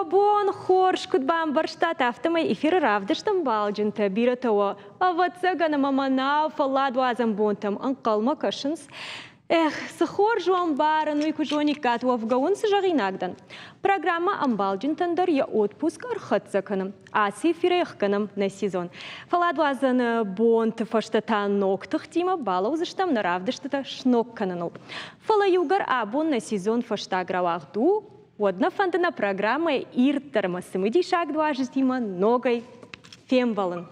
Уӕ бон хорз, куыд бамбӕрстат, афтӕмӕй эфиры равдыст ӕмбалджынтӕ бирӕтӕ уӕ, ӕвӕццӕгӕн, ӕмӕ мӕнау фӕлладуадзӕн бонтӕм ӕнхъӕлмӕ кӕсынц. Эх, цы хорз у ӕмбарын, уый куы зониккат, уӕвгӕ уын цы зӕгъинаг дӕн. Программӕ ӕмбалджынтӕн дӕр йӕ отпуск ӕрхӕццӕ кӕны. Ацы эфирӕй ӕхгӕнӕм нӕ сезон. Фӕлладуадзӕны бонты фӕстӕ та ног тыхтимӕ балӕудзыстӕм нӕ равдыстытӕ сног кӕныныл. Фӕлӕ иугӕр абон нӕ сезон фӕстаг рауагъд у, уӕд нӕ фӕнды нӕ программӕйы ирддӕр ӕмӕ цымыдисаг уазджытимӕ ногӕй фембӕлын.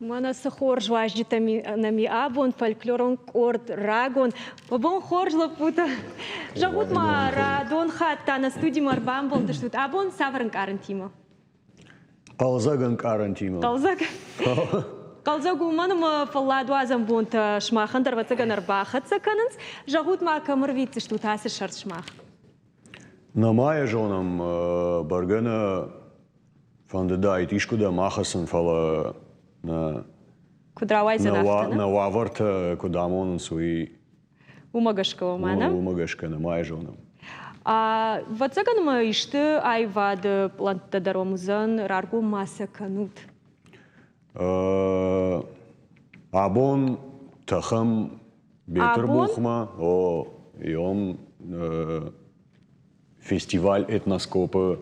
Мӕнӕ цы хорз уазджытӕ нӕм и абон, фольклорон къорд рагон. Бон хорз, лӕппутӕ! Зӕгъут ма, радон хатт та нӕ студимӕ ӕрбамбӕлдыстут. Абон цавӕр ӕнкъарӕнтимӕ? Хъӕлдзӕг ӕнкъарӕнтимӕ. Хъӕлдзӕг? Хъӕлдзӕг уымӕн ӕмӕ фӕлладуадзӕн бонтӕ сымахӕн дӕр ӕвӕццӕгӕн ӕрбахӕццӕ кӕнынц. Зӕгъут ма, кӕм ӕрвитдзыстут ацы сӕрд сымах? Нӕма йӕ зонӕм, бӕргӕ нӕ фӕндыдаид искуыдӕм ахӕцын, фӕлӕ нӕ Куыд рауайдзӕн афтӕ, нӕ уавӕртӕ куыд амонынц, уый Уымӕ гӕсгӕ уымӕ, нӕ? Уымӕ гӕсгӕ нӕма йӕ зонӕм. Ӕвӕццӕгӕн ма исты аивады пълӕнттӕ дӕр уӕм уыдзӕн, раргом ма сӕ кӕнут? Абон тӕхӕм Бетырбухмӕ. О, иом фестиваль «Этноскоп»-ы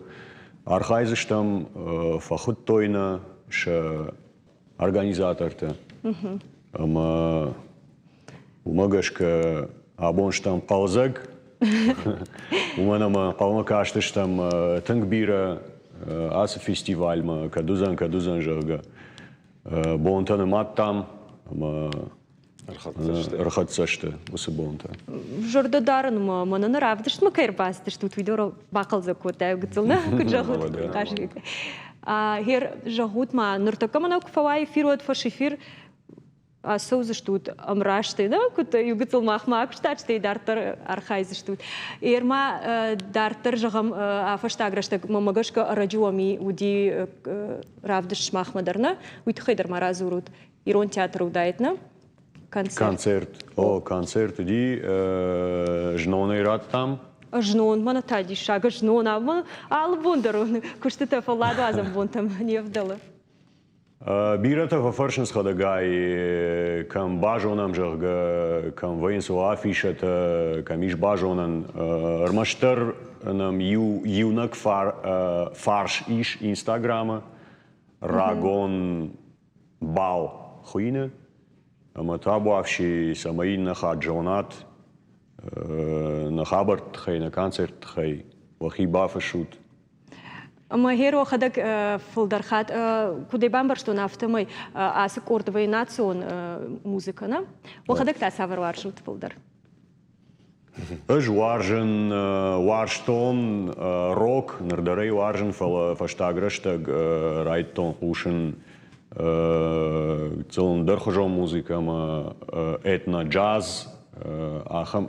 архайдзыстӕм, фӕхуыдтой нӕ сӕ организатортӕ. Ӕмӕ уымӕ гӕсгӕ абон стӕм хъӕлдзӕг, уымӕн ӕмӕ хъӕумӕ кастыстӕм тынг бирӕ ацы фестивальмӕ, кӕд уыдзӕн, кӕд уыдзӕн, зӕгъгӕ. Бонтӕ нымадтам ӕмӕ ӕрхӕццӕ сты уыцы бонтӕ. Зӕрдӕ дарын мӕ, мӕнӕ нӕ равдыстмӕ кӕй ӕрбацыдыстут, уый дӕр бахъӕлдзӕг кодта гыццыл нӕ, куыд зӕгъут, Хъазбег. Гъер, зӕгъут ма, ныртӕккӕ мӕнӕ куы фӕуа эфир, уӕд фӕсэфир. Ацӕудзыстут ӕмрастӕй, нӕ? Куыд иу гыццыл махмӕ акуыстат, стӕй дарддӕр архайдзыстут. Ерма дарддӕр, зӕгъӕм, фӕстаг рӕстӕг мӕмӕ гӕсгӕ ӕрӕджы уӕм уыди равдыст сымахмӕ дӕр, нӕ? Уый тыххӕй дӕр ма радзурут. Ирон театры уыдаид, нӕ? Концерт. Концерт. О, концерт уыди. Знонӕй радтам. Знон, мӕнӕ та диссаг, знон, алы бон дӕр куыстытӕ фӕлладуадзӕн бонтӕм не вдӕлы. Бирӕтӕ фӕфӕрсынц хӕдӕгай, кӕм базонӕм, зӕгъгӕ, кӕм вӕййынц уӕ афишӕтӕ, кӕм ис базонӕн. Ӕрмӕстдӕр нӕм иу иунӕг фарс ис Инстаграмы, рагон бал хуыйны. Ӕмӕ табуафси, цӕмӕй иннӕ хатт зонат, нӕ хабӕртты тыххӕй, нӕ концертты тыххӕй уӕхи бафыссут. Ӕмӕ гъер уӕхӕдӕг фылдӕр хатт куыдӕй бамбӕрстон, афтӕмӕй ацы къорд вӕййы национ музыкӕ, нӕ? Уӕхӕдӕг та цавӕр уарзут фылдӕр? Ӕз уарзын, уарзтон рок, ныр дӕр ӕй уарзын, фӕлӕ фӕстаг рӕстӕг райдыдтон хъусын ӕндӕрхуызон музыкӕ ӕмӕ этно-джаз, ахӕм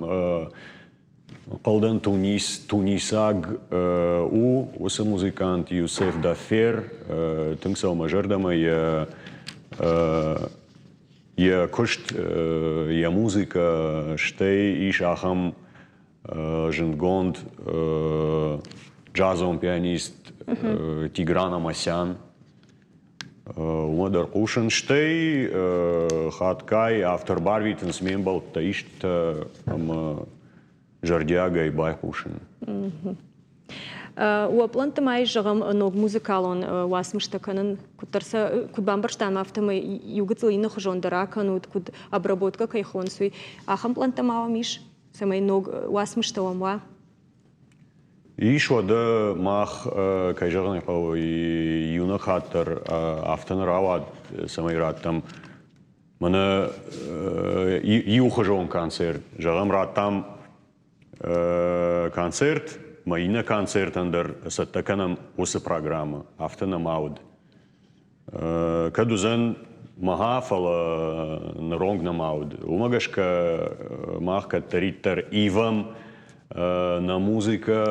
Хъӕлдӕн Тунис, тунисаг у уыцы музыкант Юсеф Даффер. Тынг цӕуы мӕ зӕрдӕмӕ йӕ йӕ куыст, йӕ музыкӕ, стӕй ис ахӕм зындгонд джазон пианист Тигран Амасян. Уымӕ дӕр хъусын. Стӕй хатгай афтӕ рбарвитынц ме мбӕлттӕ истытӕ ӕмӕ зӕрдиагӕй байхъусын. Уӕ пълӕнтты ма ис, зӕгъӕм, ног музыкалон уацмыстӕ кӕнын, куыддӕр сӕ куыд бамбӕрстам, афтӕмӕй иу гыццыл иннӕхуызон дӕр акӕнут, куыд обработкӕ кӕй хонынц, уый. Ахӕм пълӕнттӕ ма уӕм ис, цӕмӕй ног уацмыстӕ уӕм уа? Ис уӕдӕ мах, кӕй зӕгъын ӕй хъӕуы, иунӕг хатт дӕр афтӕ нӕ рауад, цӕмӕй раттӕм мӕнӕ иухуызон концерт. Зӕгъӕм, радтам концерт, мӕ иннӕ концертӕн дӕр цӕттӕ кӕнӕм уыцы программӕ. Афтӕ нӕма уыд. Кӕд уыдзӕн мӕгъа, фӕлӕ ныронг нӕма уыд. Уымӕ гӕсгӕ мах кӕддӕриддӕр ивӕм нӕ музыкӕ,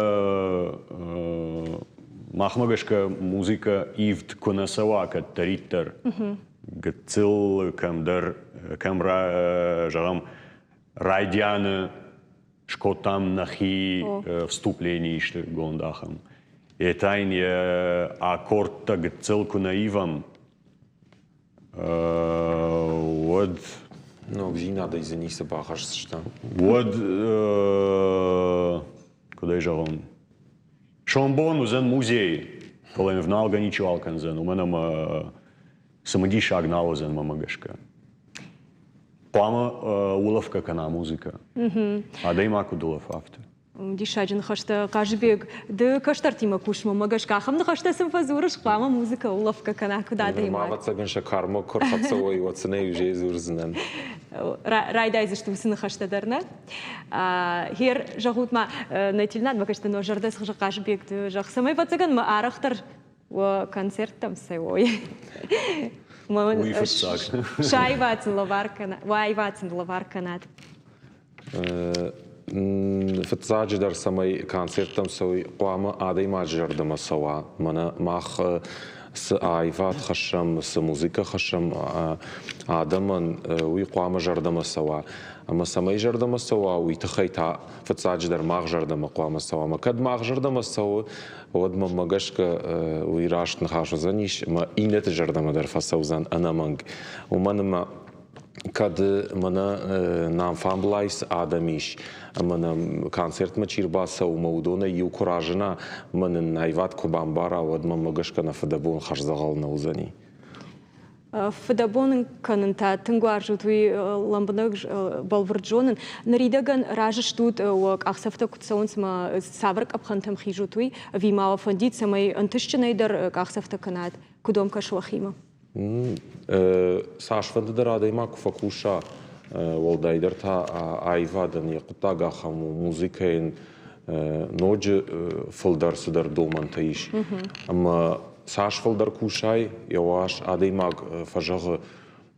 махмӕ гӕсгӕ музыкӕ ивд куы нӕ цӕуа кӕддӕриддӕр, гыццыл кӕмдӕр, кӕм, зӕгъӕм, райдианы скодтам нӕхи вступление истыгонд ахӕм. Йе та йын йӕ аккордтӕ гыццыл куы нӕ ивӕм, уӕд Ногдзинадӕй дзы ницы бахӕсдзыстӕм. Уӕд, куыд ӕй зӕгъон, сомбон уыдзӕн музей, фӕлӕ йын ӕвналгӕ ничиуал кӕндзӕн, уымӕн ӕмӕ цымыдисаг нал уыдзӕн мӕмӕ гӕсгӕ. Хъуамӕ улӕфгӕ кӕна музыкӕ. Адӕймаг куыд улӕфы, афтӕ. Диссаджы ныхӕстӕ, Хъазыбег, ды кӕстӕртимӕ кусмӕ гӕсгӕ ахӕм ныхӕстӕ сын фӕдзурыс, хъуамӕ музыкӕ улӕфгӕ кӕна, куыд адӕймаг. Ма ӕвӕццӕгӕн сӕ кармӕ куы рхӕццӕ уой, уӕд сын ӕй уже дзурдзынӕн. Райдайдзысты уыцы ныхӕстӕ дӕр, нӕ? Хер, зӕгъут ма, нӕ телеуынадмӕ кӕсты но зӕрдӕ сыхсы Хъазыбег, ды зӕгъ, цӕмӕй ӕвӕццӕгӕн мӕ арӕхдӕр уӕ концерттӕм цӕуой. Уый фыццаг. Саивад сын лӕвар кӕна, уаивад сын лӕвар кӕнат. Фыццаджыдӕр, цӕмӕй концерттӕм цӕуой, хъуамӕ адӕймаджы зӕрдӕмӕ цӕуа. Мӕнӕ мах цы аивад хӕссӕм, цы музыкӕ хӕссӕм адӕмӕн, уый хъуамӕ зӕрдӕмӕ цӕуа. Ӕмӕ цӕмӕй зӕрдӕмӕ цӕуа, уый тыххӕй та фыццаджыдӕр мах зӕрдӕмӕ хъуамӕ цӕуа. Ӕмӕ кӕд мах зӕрдӕмӕ цӕуы, уӕд мӕнмӕ гӕсгӕ уый раст ныхас уыдзӕнис ӕмӕ иннӕты зӕрдӕмӕ дӕр фӕцӕудзӕн ӕнӕмӕнг. Уымӕн ӕмӕ кӕд мӕнӕ нӕм фамблай цы адӕм ис ӕмӕ нӕм концертмӕ чи рбацӕуы ӕмӕ уыдонӕй иу куы разына ӕмӕ нын аивад куы бамбара, уӕд мӕнмӕ гӕсгӕ нӕ фыдӕбон хӕрздзӕгъӕл нӕ уыдзӕни. Фыдӕбон кӕнын та тынг уарзут, уый лӕмбынӕг бӕлвырд зонын. Ныридӕгӕн разы стут, уӕ къахдзӕфтӕ куыд цӕуынц ӕмӕ цавӕр къӕпхӕнтӕм хизут, уый? Ӕви ма уӕ фӕндид, цӕмӕй ӕнтыстджынӕй дӕр къахдзӕфтӕ кӕнат? Куыд уӕм кӕсы уӕхимӕ? Цасфӕнды дӕр адӕймаг куы фӕкуса, уӕлдайдӕр та аивадӕн йӕ хъуыддаг ахӕм у, музыкӕйӕн ноджы фылдӕр цыдӕр домӕнтӕ ис. Ӕмӕ цас фылдӕр кусай, йӕ уас адӕймаг фӕзӕгъы.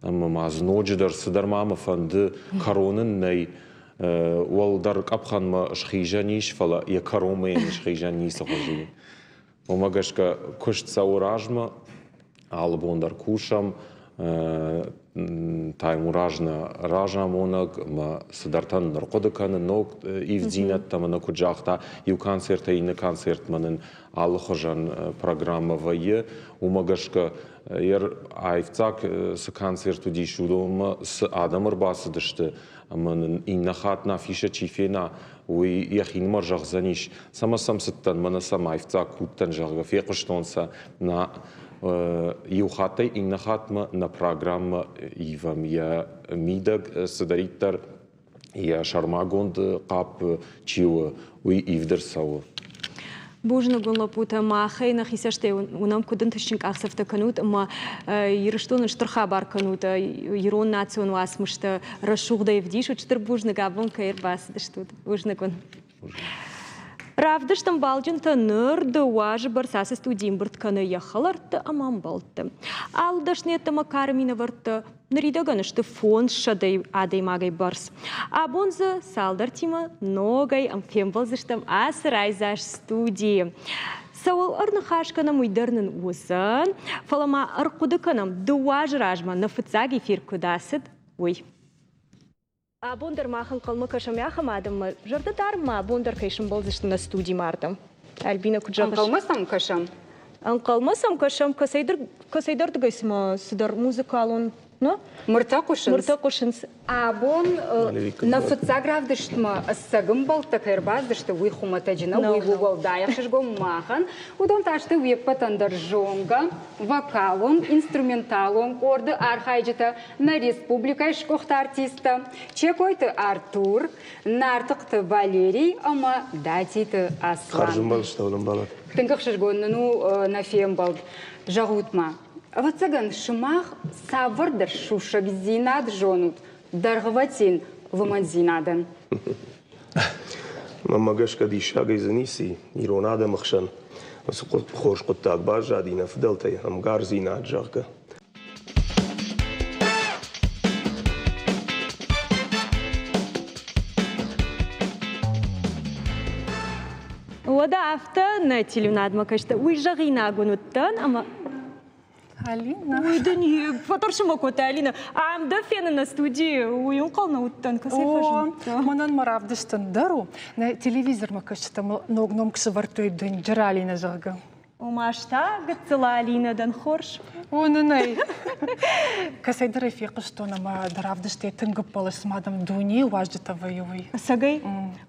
Ӕмӕ ма дзы ноджыдӕр цыдӕр ма мӕ фӕнды, кӕрон ын нӕй. Уӕлдӕр къӕпхӕнмӕ схизӕн ис, фӕлӕ йӕ кӕронмӕ йын схизӕн ницы хуызы и. Уымӕ гӕсгӕ куыст цӕуы размӕ, алы бон дӕр кусӕм. Таймураз нӕ разамонӕг ӕмӕ цыдӕртӕ нын ӕрхъуыды кӕны, ног ивддзинӕдтӕ мӕнӕ куыд загъта, иу концертӕй иннӕ концертмӕ нын алыхуызӕн программӕ вӕййы. Уымӕ гӕсгӕ йӕ аивдзаг цы концерт уыдис, уыдонмӕ цы адӕм ӕрбацыдысты ӕмӕ нын иннӕ хатт нӕ афишӕ чи фена, уый йӕхинымӕр зӕгъдзӕнис, цӕмӕ сӕм цыдтӕн, мӕнӕ сӕм аивдзаг куыдтӕн, зӕгъгӕ, фехъуыстон сӕ. Нӕ иу хаттӕй иннӕ хаттмӕ нӕ программӕ ивӕм йӕ мидӕг цыдӕриддӕр йӕ сӕрмагонд хъапп чи у, уый ивд ӕрцӕуы. Бузныг уын, лӕппутӕ, махӕй нӕхи цӕстӕй уынӕм, куыд ӕнтыстджын къахдзӕфтӕ кӕнут ӕмӕ Ирыстоны стыр хабар кӕнут, ирон национ уацмыстӕ рӕсугъдӕй ӕвдисут. Стыр бузныг, абон кӕй ӕрбацыдыстут. Бузныг уын. Равдыст ӕмбалджынтӕ ныр дыууӕ азы бӕрц ацы студийы ӕмбырд кӕны йӕ хӕлӕртты ӕмӕ ӕмбӕлтты. Алы дӕсныйӕдтӕ ӕмӕ кары минӕвӕрттӕ ныридӕгӕн сты 500 адӕймагӕй бӕрц. Абон дзы цалдӕртимӕ ногӕй фембӕлдзыстӕм ацы райдзаст студийы. Цӕуыл ӕрныхас кӕнӕм, уый дӕр нын уыдзӕн, фӕлӕ ма ӕрхъуыды кӕнӕм, дыууӕ азы размӕ нӕ фыццаг эфир куыд ацыд, уый. Абон дӕр мах ӕнхъӕлмӕ кӕсӕм ахӕм адӕммӕ, зӕрдӕ дарӕм ма абон дӕр кӕй сӕмбӕлдзысты нӕ студимӕ ардӕм. Альбина, куыд зӕгъыс? Ӕнхъӕлмӕ сӕм кӕсӕм? Ӕнхъӕлмӕ сӕм кӕсӕм, кӕцӕйдӕр, кӕцӕйдӕрдыгӕй цыма цыдӕр музыкалон, но? Мыртӕ хъуысынц. Мыртӕ хъуысынц. Абон нӕ фыццаг равдыстмӕ ӕцӕг ӕмбӕлттӕ кӕй ӕрбацыдысты, уый хуымӕтӕджы нӕу, уый у уӕлдай ӕхсызгон махӕн. Уыдон та сты уе ппӕтӕн дӕр зонгӕ, вокалон, инструменталон къорды архайджытӕ, нӕ республикӕйы сгуыхт артисттӕ Чекойты Артур, Нартыхъты Валерий ӕмӕ Датиты Аслан. Хӕрзӕмбӕлд ӕмбалад. Тынг ӕхсызгон нын у нӕ фембӕлд. Зӕгъут-ма, ӕвӕццӕгӕн, сымах цавӕрдӕр сусӕгдзинад зонут дӕргъвӕтин лымӕндзинадӕн? Мӕнмӕ гӕсгӕ диссагӕй дзы ницы и. Ирон адӕмы хсӕн уыцы хорз хъуыддаг баззади нӕ фыдӕлтӕй, ӕмгардзинад, зӕгъгӕ. Уӕдӕ афтӕ нӕ телеуынадмӕ кӕсты, уый зӕгъинаг уын уыдтӕн ӕмӕ Алина. Уый дын фӕтӕрсын ма кодта Алина. Ам дӕ фенын нӕ студийы, уый ӕнхъӕл нӕ уыдтӕн, кӕцӕй фӕзындтӕ? Мӕнӕн мӕ равдыстӕн дӕр у. Нӕ телевизормӕ кӕсджытӕ мыл ног ном куы сӕвӕрдтой дынджыр Алина, зӕгъгӕ. Ома ӕз та гыццыл Алинӕ дӕн хорз. Уынын ӕй. Кӕцӕйдӕр ӕй фехъуыстон ӕмӕ дӕ равдыстӕй тынг ӕппӕлыс, цыма дӕм дунейы уазджытӕ вӕййы, уый. Ӕцӕгӕй?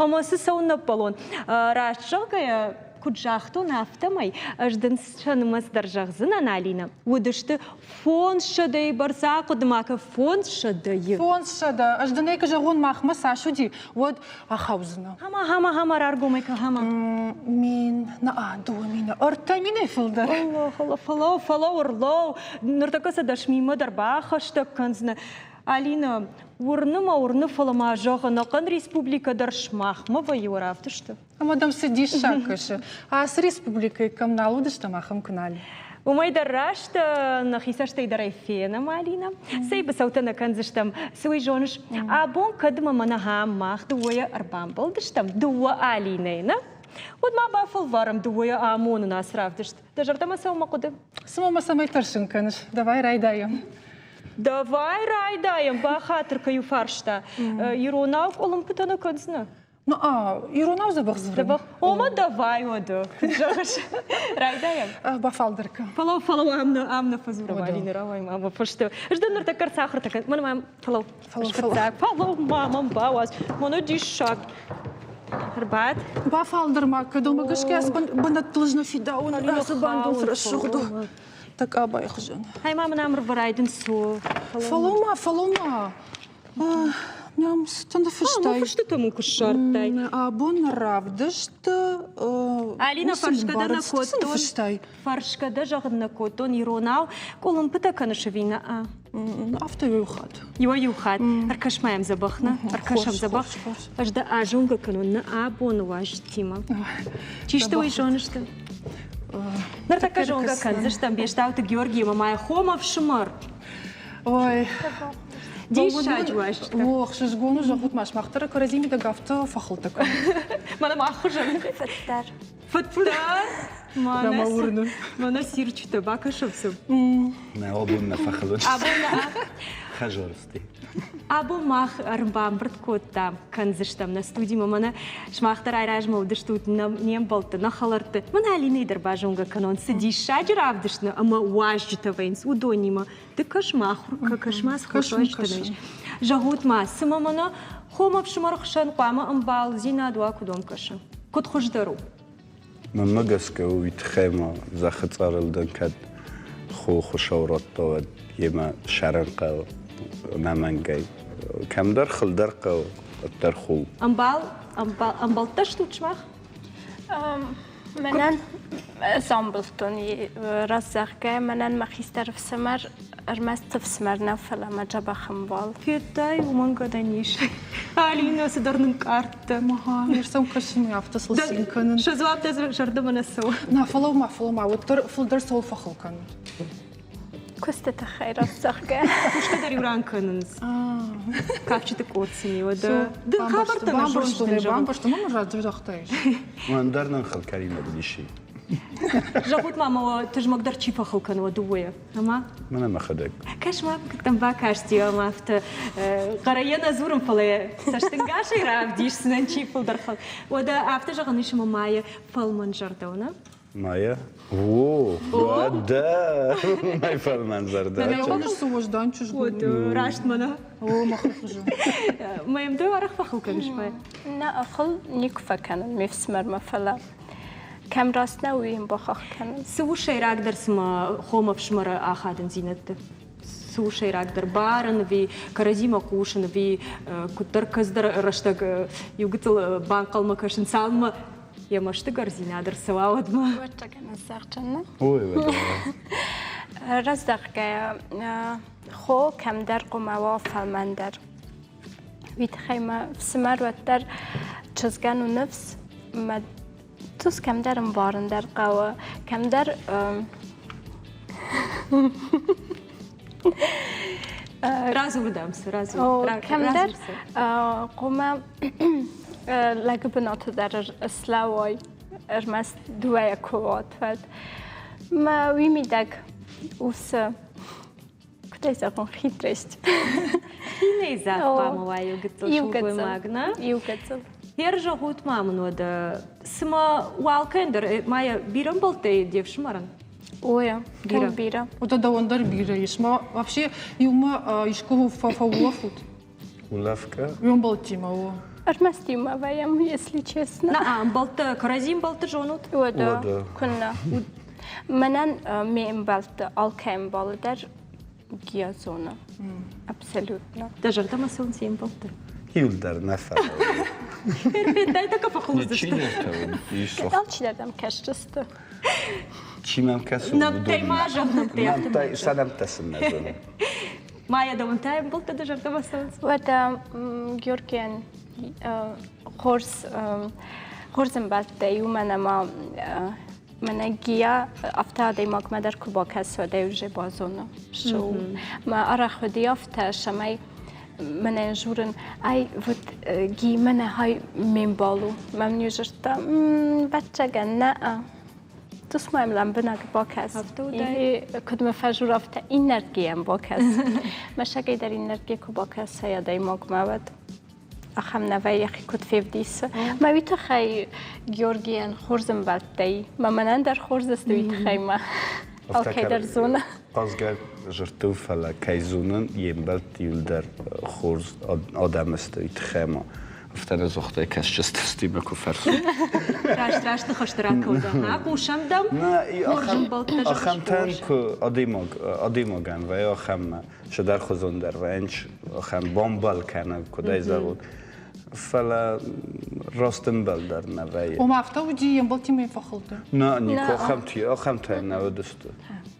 Ӕмӕ цы цӕуын ӕппӕлон? Раст зӕгъгӕйӕ, куыд загътон, афтӕмӕй ӕз дын сӕ нымӕц дӕр зӕгъдзынӕн, Алинӕ. Уыдысты 500-йы бӕрц ахъуыды ма кӕ, 500-йы. 500. Ӕз дын ӕй куы зӕгъон, махмӕ цас уыди, уӕд ахаудзынӕ. Хама, хама, хама, раргомӕй кӕ, хама. Мин, на, 2 мины, 3 минӕй фылдӕр. Фӕлӕуу, фӕлӕуу, ӕрлӕуу. Ныртӕккӕ сӕ 10 минмӕ дӕр бахӕстӕг кӕндзынӕ. Алина, уырны мӕ, уырны, фӕлӕ ма зӕгъ, ӕнӕхъӕн республикӕ дӕр сымахмӕ вӕййы уӕ равдысты. Ӕмӕ дӕм цы диссаг кӕсы? Ацы республикӕйы кӕм нал уыдыстӕм, ахӕм куы нал. Уымӕй дӕр раст, нӕхи цӕстӕй дӕр ӕй фенӕм, Алина. Цӕй быцӕутӕ нӕ кӕндзыстӕм, цы уый зоныс? Абон кӕд мӕ мӕнӕ мах дыууӕйӕ ӕрбамбӕлдыстӕм, дыууӕ Алинӕйы, нӕ? Уӕд ма бафӕлварӕм дыууӕйӕ амонын ацы равдыст. Дӕ зӕрдӕмӕ цӕуы мӕ хъуыды? Цыма мӕ цӕмӕй тӕрсын кӕныс? Давай райдайӕм. Давай райдайӕм, бахатыр кӕй фарста. Иронау къуылымпытӕ нӕ кӕндзынӕ? Ну, а, иронау дзӕбӕх дзурын. Дзӕбӕх. Ома давай уӕдӕ, куыд зӕгъыс. Райдайӕм. Бафалдӕр кӕ. Фӕлӕуу, фӕлӕуу, ам нӕ, ам нӕ фӕдзурӕм, Алинӕ, рауай ма мӕ фӕстӕ. Ӕз дӕ ныртӕккӕ ӕрцахуыртӕ кӕн. Мӕн мӕм, фӕлӕуу, фӕлӕуу, фӕлӕуу, ма мӕм бауадз. Мӕнӕ диссаг. Ӕрбад. Бафалдӕр ма кӕд, омӕ гӕсгӕ бынӕттыл ӕз нӕ фидауын, ацы бандон рӕсугъд у. Тӕкъабайы хуызӕн. Ай ма мын ам ӕрбарайдын цу. Фӕлӕуу ма, фӕлӕуу ма. Нӕм цытӕ ныффыстай? Фыстытӕ мын куы ссардтай. Абон равдыст. Алина, фӕрсгӕ дӕ нӕ кодтон. Фӕрсгӕ дӕ зӕгъын нӕ кодтон иронау. Къуылымпытӕ кӕныс ӕви нӕ? Афтӕ иу хатт. Иуӕй-иу хатт. Ӕркӕс ма йӕм дзӕбӕх, нӕ? Ӕркӕсӕм дзӕбӕх. Ӕз дӕ азонгӕ кӕнон нӕ абоны уазджытимӕ. Чи сты, уый зоныс ды? Ныртӕккӕ зонгӕ кӕндзыстӕм Бестауты Георгиимӕ, мӕ хом ӕфсымӕр. Ой. Диссаджы уазджытӕ. О, ӕхсызгон у, зӕгъут ма, сымах дӕр кӕрӕдзи мидӕг афтӕ фӕхылтӕ кӕнут. Мӕнӕ мах хуызӕн. Фыддӕр. Фыддӕр? Мӕ уырны. Мӕнӕ сирчытӕ бакӕсӕм сын. Нӕ абон нӕ фӕхыл Абон нӕ. Хӕзорсти. Абон мах ӕрбамбырд кодтам, кӕндзыстӕм нӕ студимӕ. Мӕнӕ сымах дӕр айразмӕ уыдыстут не мбӕлтты, нӕ хӕлӕртты. Мӕнӕ Алинӕйы дӕр базонгӕ кӕнон, цы диссаджы равдыст нӕ ӕмӕ уазджытӕ вӕййынц, уыдонимӕ. Ды кӕс ма, ахуыр кӕс ма, цы хорз уазджытӕ ис. Зӕгъут ма, цымӕ мӕнӕ хом ӕфсымӕры хсӕн хъуамӕ ӕмбалдзинад уа, куыд уӕм кӕсы? Куыд хуыздӕр у? Мӕнмӕ гӕсгӕ уый тыххӕй ма зӕххы цъарыл дӕн кӕд хохы сау радта, уӕд йемӕ сӕрӕн хъӕуы ӕнӕмӕнгӕй. Кӕмдӕр хылдӕр хъӕуы, уӕддӕр хул. Ӕмбал, ӕмбал, ӕмбӕлттӕ стут сымах? Мӕнӕн ӕз амбылдтон раст зӕгъгӕ, мӕнӕн мӕ хистӕр ӕфсымӕр ӕрмӕст ӕфсымӕр нӕ, фӕлӕ мӕ дзӕбӕх ӕмбал. Федтай, уымӕн гӕнӕн ис. Алина цыдӕр нынкъардта. Ага, ме рцӕм кӕсын, афтӕ сыл цин кӕнын. Сӕ дзуапп дӕ зӕрдӕмӕ нӕ цӕуы. Нӕ, фӕлӕуу-ма, фӕлӕуу-ма, уӕддӕр фылдӕр цӕуыл фӕхыл кӕнут? Куысты тыххӕй раст зӕгъгӕ. Кусгӕ дӕр иу ран кӕнынц. Кафджыты къорд сын и, уӕдӕ. Ды хабӕрттӕ нӕ зоныс, дын зӕгъын. Бамбӕрстон, мӕм раздӕр загътаис. Мӕн дӕр нын хыл кӕринаг уыдис. Зӕгъут ма мӕ тызмӕгдӕр чи фӕхыл кӕны уӕ дыууӕйӕ? Ӕмӕ? Мӕнӕ мӕхӕдӕг. Кӕс ма, куыд дӕм бакасти ӕмӕ афтӕ хъӕрӕй йӕ нӕ дзурын, фӕлӕ йӕ цӕстӕнгасӕй равдисдзынӕн чи фылдӕр хыл. Уӕдӕ афтӕ зӕгъӕн ис ӕмӕ Майя фӕлмӕн зӕрдӕ у, нӕ? Майя? О, уӕдӕ! Мӕ фӕлмӕн зӕрдӕ. Мӕнӕ цы уӕздан чызг у. Раст мӕнӕ. О, мӕхи хуызӕн. Мӕм ды арӕх фӕхыл кӕныс, Майя? Нӕ, хыл никуы фӕкӕнын ме фсымӕрмӕ, фӕлӕ кӕм раст нӕ, уый йын бахахх кӕнын. Цы у сӕйрагдӕр цыма хом ӕфсымӕры ахадындзинӕдты? Цы у сӕйрагдӕр барын ӕви кӕрӕдзимӕ хъусын ӕви куыддӕр кӕцыдӕр рӕстӕг иу гыццыл банхъӕлмӕ кӕсын, цалынмӕ йӕ мӕстыгӕрдзинад ӕрцӕуа, уӕдмӕ? Ой, Раздӕхгӕйӕ, хо кӕмдӕр хъуамӕ уа фӕлмӕндӕр. Уый тыххӕй мӕ фсымӕр уӕддӕр чызгӕн у ныфс, мӕ тус кӕмдӕр ӕмбарын дӕр хъӕуы, кӕмдӕр Радзур дӕм цы, радзур. Кӕмдӕр хъуамӕ лӕгы бынаты дӕр слӕууой, ӕрмӕст дыууӕйӕ куы уат, уӕд. Мӕ уый мидӕг уыцы куыд ӕй зӕгъон, хитрость. Хинӕйдзаг хъуамӕ уа иу гыццыл сылгоймаг, нӕ? Иу гыццыл. Йер зӕгъут ма мын уӕдӕ, цыма уалкӕн дӕр ма йӕ бирӕ ӕмбӕлттӕй де фсымӕрӕн? Ой, бирӕ. Бирӕ. Уӕдӕ дӕуӕн дӕр бирӕ ис. Ма вообще иумӕ искуы фӕулӕфут? Улӕфгӕ? Уе мбӕлттимӕ, о. Ӕрмӕст иумӕ вӕййӕм, если честно. На, ӕмбӕлттӕ, кӕрӕдзи ӕмбӕлтты зонут? Уӕдӕ, куыннӕ. Мӕнӕн ме мбӕлтты алкӕй ӕмбалы дӕр гиа зоны. Абсолютно. Дӕ зӕрдӕмӕ цӕуынц йе мбӕлттӕ? Иуылдӕр нӕ фӕлӕ. Федтай та фӕхуыздысты. Алчидӕр дӕм кӕсдзысты. Чи мӕм кӕсы, Нӕмттӕй ма зӕгъ, нӕмттӕй. Сӕ нӕмттӕ сын нӕ зонын. Майя, дӕуӕн та ӕмбӕлттӕ дӕ зӕрдӕмӕ цӕуынц? Уӕдӕ Георгийӕн хорз хорз ӕмбӕлттӕ уымӕн ӕмӕ мӕнӕ Гия афтӕ адӕймагмӕ дӕр куы бакӕсы, уӕд ӕй уже базоны, цы у. Мӕ арӕх уыди афтӕ, цӕмӕй мӕнӕ журын, ай вот Ги мӕнӕ хай ме мбал у. Мӕм не жырдта, ӕвӕццӕгӕн, нӕ Тус мӕм лӕмбынӕг бакӕс. Куыд мӕ фӕжур, афтӕ иннӕрдгийӕн бакӕс. Мӕсӕгӕй дӕр иннӕрдги куы бакӕсай адӕймагмӕ, уӕд ахӕм нӕ вӕййы, йӕхи куыд февдисы. Мӕ уый тыххӕй Георгийӕн хорз ӕмбӕлттӕй, мӕ мӕнӕн дӕр хорз сты уый тыххӕй мӕ алкӕй дӕр зоны. Хъазгӕ жыртыл, фӕлӕ кӕй зонын, йе мбӕлтты иуылдӕр хорз адӕм сты уый тыххӕй ма афтӕ нӕ загътай кӕсджытимӕ куы фӕрсын. Раст, раст ныхӕсты ракӕудӕ. Хъусӕм дӕм? Хорз ӕмбӕлттӕ Ахӕмтӕн куы адӕймаг адӕймагӕн вӕййы ахӕммӕ цыдӕрхуызон дӕр вӕййынц, ахӕм бомбал кӕнӕ куыд ӕй зӕгъут. Фӕлӕ раст ӕмбал дӕр нӕ вӕййы. Ома афтӕ уыди йе мбӕлттимӕ фӕхылты? Нӕ, никуы ахӕмтӕ, ахӕмтӕ нӕ уыдысты.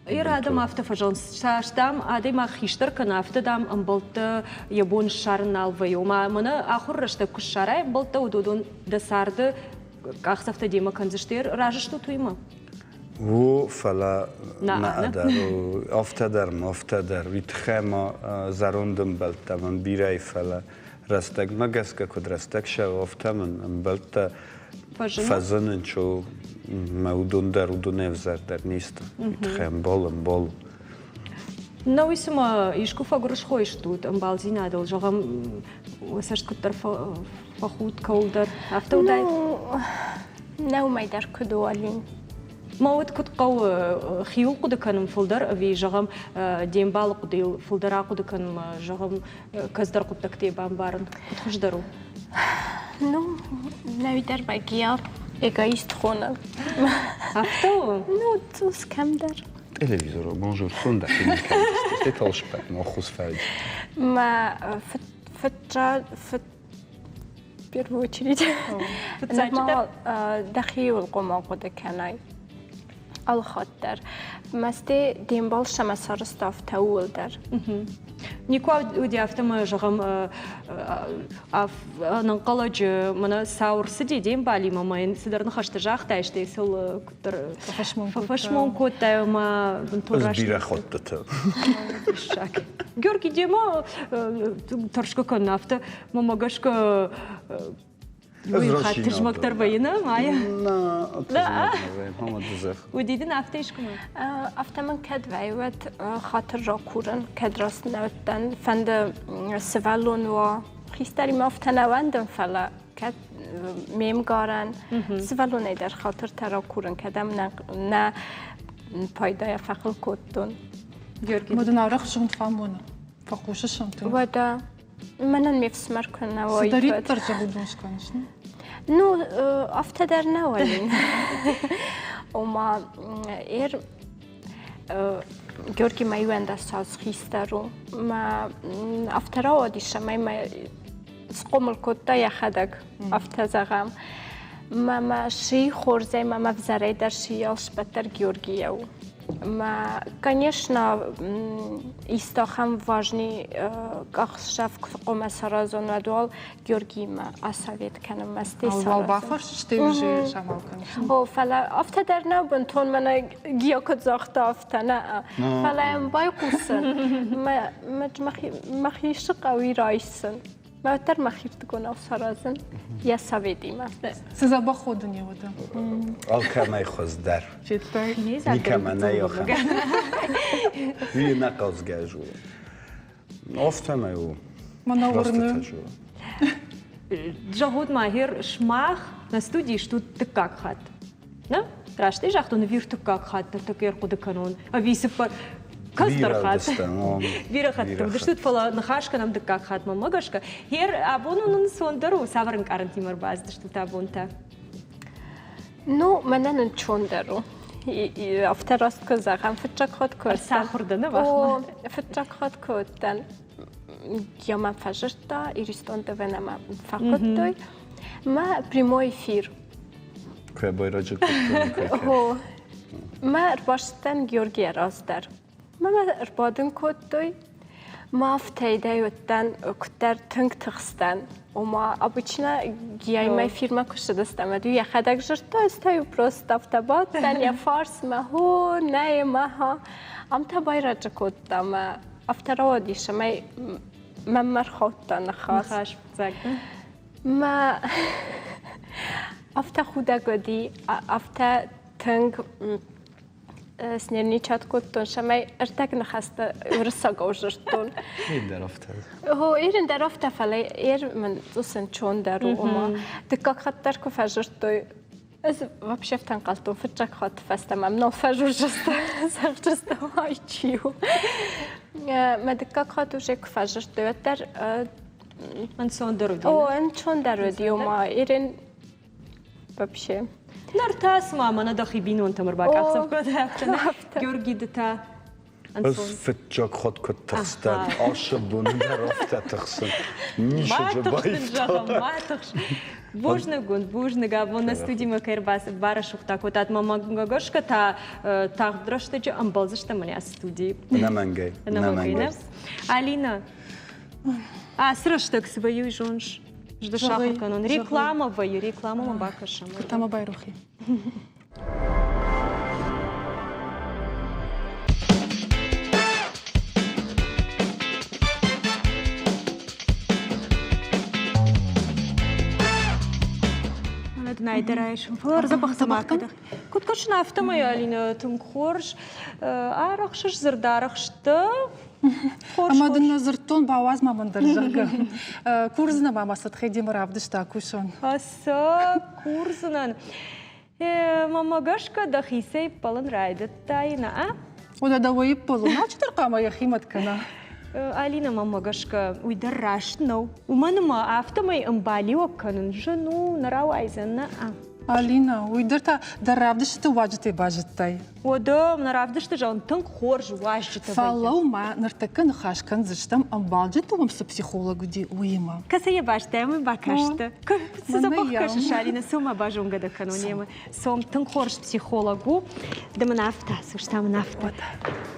Ир адӕм афтӕ фӕзӕгъынц, цас, дам, адӕймаг хистӕр кӕны, афтӕ, дам, ӕмбӕлттӕ йӕ бон ссарын нал вӕййы. Ома мӕнӕ ахуыр рӕстӕг куы ссарай ӕмбӕлттӕ, уыдон дӕ царды къахдзӕфтӕ демӕ кӕндзысты. Разы стут уыимӕ? О, фӕлӕ нӕ дӕр. Афтӕ дӕр ма, афтӕ дӕр. Уый тыххӕй ма зӕронд ӕмбӕлттӕ мын бирӕ и, фӕлӕ рӕстӕгмӕ гӕсгӕ куыд рӕстӕг цӕуы, афтӕ мын ӕмбӕлттӕ фӕзынынц, мӕ уыдон дӕр, уыдон ӕвзӕрдӕр не сты. Уый тыххӕй ӕмбал, ӕмбал. Нӕ уый цыма искуы фӕгуырысхой стут ӕмбалдзинадыл, зӕгъӕм, уӕ цӕст куыддӕр фӕхудт кӕуылдӕр, афтӕ уыдаид? Нӕ уымӕй дӕр куыд у, Алин? Мӕ уд куыд хъӕуы хиуыл хъуыды кӕнын фылдӕр ӕви, зӕгъӕм, де мбалы хъуыдыйыл фылдӕр ахъуыды кӕнынмӕ, зӕгъӕм, кӕцыдӕр хъуыддӕгтӕ бамбарын, куыд хуыздӕр у? Ну, нӕуи дӕр Багия эгоист хоны. Афтӕ у? Ну, цъус кӕмдӕр. Телевизоры bonjour сон дӕхи никӕй талшпӕт ма хус фӕйд. Мӕ фыццаг в первую очередь Фыццаджыдӕр дӕхиуыл хъуамӕ хъуыды кӕнай алыхатт дӕр. Мӕсте де мбал сӕмӕ сарӕзта афтӕ ууыл дӕр. Никуы уыди афтӕ мӕ, зӕгъӕм, ӕнӕнхъӕлӕджы мӕнӕ сау ӕрцыди де мбалимӕ ӕмӕ йын цыдӕр ныхӕстӕ загътай, стӕй сыл куыддӕр фӕфӕсмон кодтай ӕмӕ бынтон раст. Бирӕ хӕттыты. Диссаг. Георгий, демӕ тӕрсгӕ кӕнын афтӕ, мӕмӕ гӕсгӕ Уый хатт тызмӕгдӕр вӕййы, нӕ, Майя? Уыди дын афтӕ искуы? Афтӕ мын кӕд вӕййы, уӕд хатыр ракурын, кӕд раст нӕ уыдтӕн. Фӕнды сывӕллон уа, хистӕримӕ афтӕ нӕ уӕндын, фӕлӕ кӕд ме мгарӕн сывӕллонӕй дӕр хатыртӕ ракурын, кӕд ӕм нӕ пайдайӕ фӕхыл кодтон. Георгий. Мӕ дын арӕх зонд фӕамоны, фӕхъусыс ӕм тынг. Уӕдӕ Мӕнӕн ме фсымӕр куы нӕ уаид. Цыдӕриддӕр зӕгъы скӕныс, не? Ну, афтӕ дӕр нӕ уаин. Ома, эр Георгий мӕ иуӕндӕс аз хистӕр у. Мӕ афтӕ рауадис, ӕмӕ мӕ схъомыл кодта йӕхӕдӕг, афтӕ зӕгъӕм. Мӕ мӕ ши хорзӕй, мӕ мӕ взӕрӕй дӕр ши алшпӕт дӕр Георгийӕ у. Мӕ, конечно, исты ахӕм важный къахдзӕф куы хъуамӕ саразон, уӕд уал Георгиимӕ асовет кӕнын мӕ стӕй саразын. Уал бафӕрсыс, стӕй уже самал кӕныс. О, фӕлӕ афтӕ дӕр нӕу бынтон мӕнӕ Гио куыд загъта, афтӕ нӕ. Фӕлӕ йӕм байхъусын, мӕхи сыкъауи райсын. Уӕддӕр мӕхирдыгонау саразын йӕ советимӕ. Цы дзӕбӕх у дын уӕдӕ? Алкӕмӕй хуыздӕр. Никӕмӕ нӕй ахӕм. Уый ӕнӕхъӕлдзгӕ у. Афтӕмӕй у. Мӕнӕ уырны. Зӕгъут ма, гъер сымах нӕ студийы стут дыккаг хатт. Нӕ? Раст ӕй загътон, ӕви ӕртыккаг хатт ныртӕккӕ ӕрхъуыды кӕнон? Ӕви цыппар кӕстӕр хатт? Бирӕ хӕттыты уыдыстут, фӕлӕ ныхас кӕнӕм дыккаг хатт мӕнмӕ гӕсгӕ. Гъер абон уын ӕнцондӕр у, цавӕр ӕнкъарӕнтимӕ ӕрбацыдыстут абон та? Ну, мӕнӕн ӕнцондӕр у. Афтӕ раст куы зӕгъӕм, фыццаг хатт куы Ӕрцахуыр дӕ, нӕ бахмӕ? Фыццаг хатт куы уыдтӕн, йӕ мӕ фӕзырдта, Иристон ТВ-нӕ фӕхуыдтой. Мӕ прямой эфир. Куы байрӕджы кодтой. О, мӕ ӕрбацыдтӕн Георгийӕ раздӕр. Мӕ мӕ ӕрбадын кодтой. Мӕ афтӕ уыдтӕн, куыддӕр тынг тыхстӕн. Ома, обычно Гияймӕ фирмӕ куы ссыдыстӕм, уӕд йӕхӕдӕг дзырдта, ӕз та-иу просто афтӕ бадтӕн йӕ фарсмӕ, хо, нӕ, мӕ Ам та байрӕджы кодта мӕ афтӕ рауадис, ӕмӕ мӕм ӕрхаудта ныхас. Ныхас фыццаг. Мӕ афтӕ худӕг уыди, афтӕ тынг снервничать кодтон, цӕмӕй ӕртӕг ныхӕстӕ уырыссагау дзырдтон. Ир дӕр афтӕ. О, Ирин дӕр афтӕ, фӕлӕ Ир мын цъус ӕнцондӕр у, ома дыккаг хатт дӕр куы фӕзырдтой, ӕз вообще ӕнхъӕлдтон фыццаг хатт фӕстӕмӕ нал фӕзурдзыстӕм, зӕгъдзыстӕм, ай чи у. Мӕ дыккаг хатт уже куы фӕзырдтой, уӕддӕр Ӕнцондӕр уыди. О, ӕнцондӕр уыди, ома Ирин вообще. Нартӕ цыма мӕнӕ дӕхи бинонтӕм ӕрбакъахдзӕф кодтай, афтӕ. Георги, ды та Ӕз фыццаг хатт куыд тыхстӕн, ацы боны дӕр афтӕ тыхсын. Ницы баивта. Ма тыхс. Бузныг уын, бузныг, абон нӕ студимӕ кӕй барӕсугъд кодтат. Мӕ гӕсгӕ та тагъд рӕстӕджы ӕмбӕлдзыстӕм мӕнӕ студийы. Ӕнӕмӕнгӕй. Ӕнӕмӕнгӕй. Алина, ацы рӕстӕг цы вӕййы, уый зоныс? Жды сахуыр кӕнон. Реклама вӕййы, рекламӕмӕ бакӕсӕм. Тама байрохи. Райсомӕй дӕ райсом, фӕлӕ ӕрдзӕбӕх цӕмӕ кӕдах. Куыд кӕсын, афтӕмӕй, Алинӕ, тынг хорз. Арӕхсыс, дзырдарӕхстӕ. Ӕмӕ дын нӕ дзырдтон, бауадз ма мӕн дӕр, зӕгъгӕ. Курдзынӕ ма мӕ Сатхедимӕ равдыста кусон. Цы курдзынӕн? Мӕнмӕ гӕсгӕ дӕхицӕй ппӕлын райдыдтай, нӕ? Уӕдӕ дӕуӕй ппӕлын, алчидӕр хъуамӕ йӕхи мӕт кӕна. Алинӕ, мӕнмӕ гӕсгӕ, уый дӕр раст нӕу. Уымӕн ӕмӕ афтӕмӕй ӕмбалиуӕг кӕнын зын у, нӕ рауайдзӕн, нӕ? Алинӕ, уый дӕр та дӕ равдыстыты уазджытӕй базыдтай. Уӕдӕ нӕ равдысты зӕгъын тынг хорз уазджытӕ вӕййы. Фӕлӕуу-ма, ныртӕккӕ ныхас кӕндзыстӕм, ӕмбалджыты уым цы психолог уыди, уыимӕ. Кӕцы йӕ бӕстӕмӕ бакасты? Цы дзӕбӕх кӕсыс, Алинӕ, цом-ма базонгӕ дӕ кӕнон йемӕ. Цом, тынг хорз психолог у. Ды мын афтӕ, слушай, мын афтӕ.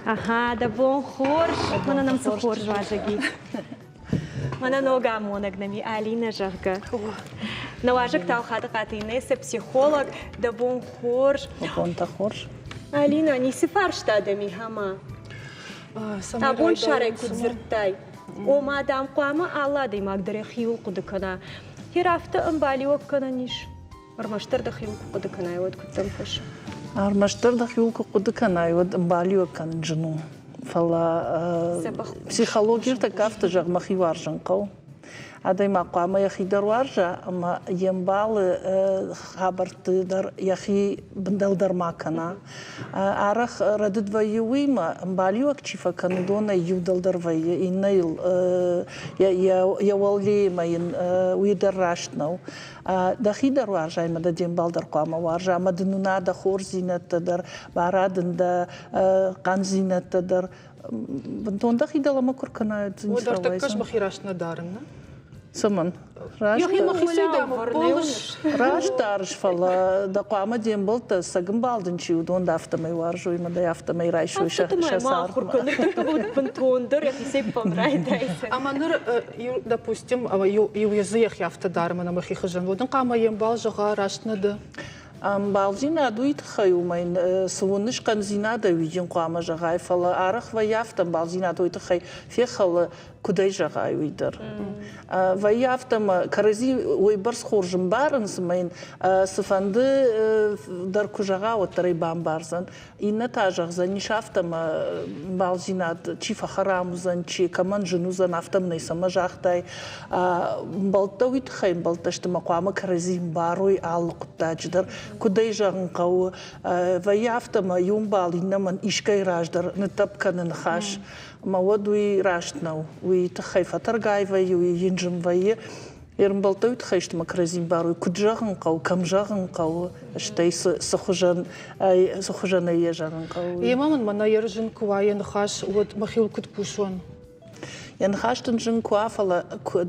Ага, дӕ бон хорз. Мӕнӕ нӕм цы хорз уазӕг и. Мӕнӕ ног амонӕг нӕм и Алинӕ, зӕгъгӕ. Нӕ уазӕг та Хадыхъаты Инесса, психолог. Дӕ бон хорз. Дӕ бонтӕ хорз. Алина, ницы фарста дӕм и, ӕмӕ? Абон сарӕй куыд дзырдтай? Ома, дам, хъуамӕ алы адӕймаг дӕр йӕхиуыл хъуыды кӕна. Йе афтӕ ӕмбалиуӕг кӕнӕн ис? Ӕрмӕстдӕр дӕхиуыл куы хъуыды кӕнай, уӕд куыд дӕм кӕсы? Ӕрмӕстдӕр дӕхиуыл куы хъуыды кӕнай, уӕд ӕмбалиуӕг кӕнын зын у. Фӕлӕ психологи ӕртӕккӕ афтӕ зӕгъ, мӕхи уарзын хъӕуы. Адӕймаг хъуамӕ йӕхи дӕр уарза ӕмӕ йе мбалы хабӕртты дӕр йӕхи бындӕлдӕр ма кӕна. Арӕх рӕдыд вӕййы уыимӕ, ӕмбалиуӕг чи фӕкӕны, уыдонӕй иу дӕлдӕр вӕййы, иннӕйыл йӕ уӕлейымӕ йын уый дӕр раст нӕу. Дӕхи дӕр уарзай ӕмӕ дӕ де мбал дӕр хъуамӕ уарза, ӕмӕ дын уына дӕ хорздзинӕдтӕ дӕр, бара дын дӕ хъӕндзинӕдтӕ дӕр. Бынтон дӕхи дӕлӕмӕ куы ркӕнай, уӕд Уӕд ӕртӕккӕ ӕз мӕхи раст нӕ дарын, нӕ? Цӕмӕн? Раст дарыс, фӕлӕ дӕ хъуамӕ де мбӕлттӕ цӕгымбал дын чи уыдон дӕ афтӕмӕй уарзой ӕмӕ дӕ афтӕмӕй райсой сӕ цардмӕ. Бынтондӕр йӕхицӕй райдайдзӕн. Ӕмӕ ныр, допустим, иу езы йӕхи афтӕ дары, мӕнӕ мӕхи хызӕн, уӕд ын хъуамӕ йе мбал зӕгъа, раст нӕ дӕ? Ӕмбалдзинад уый тыххӕй у, мӕ йын цы уыныс хъӕндзинадӕй, уый йын хъуамӕ зӕгъай, фӕлӕ арӕх вӕййы афтӕ, ӕмбалдзинад уый тыххӕй фехӕлы, куыд ӕй зӕгъай, уый дӕр. Вӕййы афтӕ ӕмӕ кӕрӕдзи уыйбӕрц хорз ӕмбарынц, ӕмӕ йын цыфӕнды дӕр куы зӕгъа, уӕддӕр ӕй бамбардзӕн. Иннӕ та зӕгъдзӕнис афтӕ, ӕмӕ ӕмбалдзинад чи фӕхӕрам уыдзӕн, чи кӕмӕн зын уыдзӕн, афтӕ мын ӕй цӕмӕ загътай. Ӕмбӕлттӕ уый тыххӕй ӕмбӕлттӕ сты, ӕмӕ хъуамӕ кӕрӕдзи ӕмбарой алы хъуыддаджы дӕр. Куыд ӕй зӕгъын хъӕуы, вӕййы афтӕ, ӕмӕ иу ӕмбал иннӕмӕн искӕй раздӕр ныттӕпп кӕны ныхас. Ӕмӕ уӕд уый раст нӕу. Уый тыххӕй фӕтӕргай вӕййы, уый йын зын вӕййы. Йе мбӕлттӕ уый тыххӕй сты ӕмӕ кӕрӕдзи ӕмбарой, куыд зӕгъын хъӕуы, кӕм зӕгъын хъӕуы, стӕй цы хуызӕн цы хуызӕнӕй йӕ зӕгъын хъӕуы. Йемӕ мын мӕнӕ йӕ зын куы уа йӕ ныхас, уӕд мӕхиуыл куыд кусон? Йӕ ныхас дын зын куы уа, фӕлӕ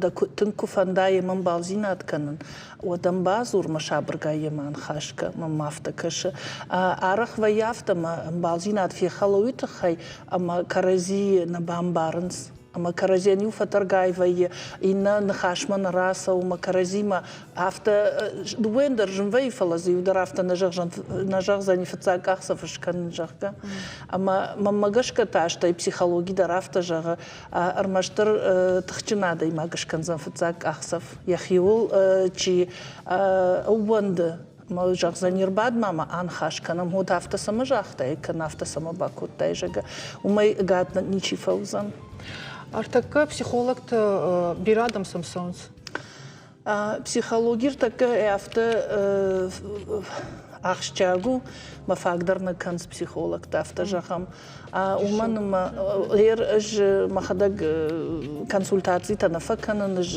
дӕ тынг куы фӕнда йемӕ ӕмбалдзинад кӕнын, уӕд ӕм бадзур мӕ сабыргай йемӕ аныхас кӕн, мӕнмӕ афтӕ кӕсы. Арӕх вӕййы афтӕ, ӕмӕ ӕмбалдзинад фехӕлы уый тыххӕй, ӕмӕ кӕрӕдзийы нӕ бамбарынц. Ӕмӕ кӕрӕдзийӕн иу фӕтӕргай вӕййы, иннӕ ныхасмӕ нӕ рацӕуы, ӕмӕ кӕрӕдзимӕ афтӕ дыууӕйӕн дӕр зын вӕййы, фӕлӕ дзы иу дӕр афтӕ нӕ зӕгъдзӕн, нӕ зӕгъдзӕни фыццаг къахдзӕф скӕнын, зӕгъгӕ. Ӕмӕ мӕнмӕ гӕсгӕ та стӕй психологи дӕр афтӕ зӕгъы, ӕрмӕстдӕр тыхджын адӕймаг скӕндзӕн фыццаг къахдзӕф, йӕхиуыл чи ӕууӕнды, ӕмӕ зӕгъдзӕни, ӕрбад-ма мӕ аныхас кӕнӕм, уӕд афтӕ цӕмӕ загътай, кӕнӕ афтӕ цӕмӕ бакодтай, зӕгъгӕ, уымӕй ӕгад ничи фӕуыдзӕн. Ӕртӕккӕ психологтӕ бирӕ адӕм сӕм цӕуынц? Психологи ӕртӕккӕ афтӕ ахсджиаг у, мӕ фаг дӕр нӕ кӕнынц психологтӕ, афтӕ зӕгъӕм. Уымӕн ӕмӕ ӕз мӕхӕдӕг консультацитӕ нӕ фӕкӕнын, ӕз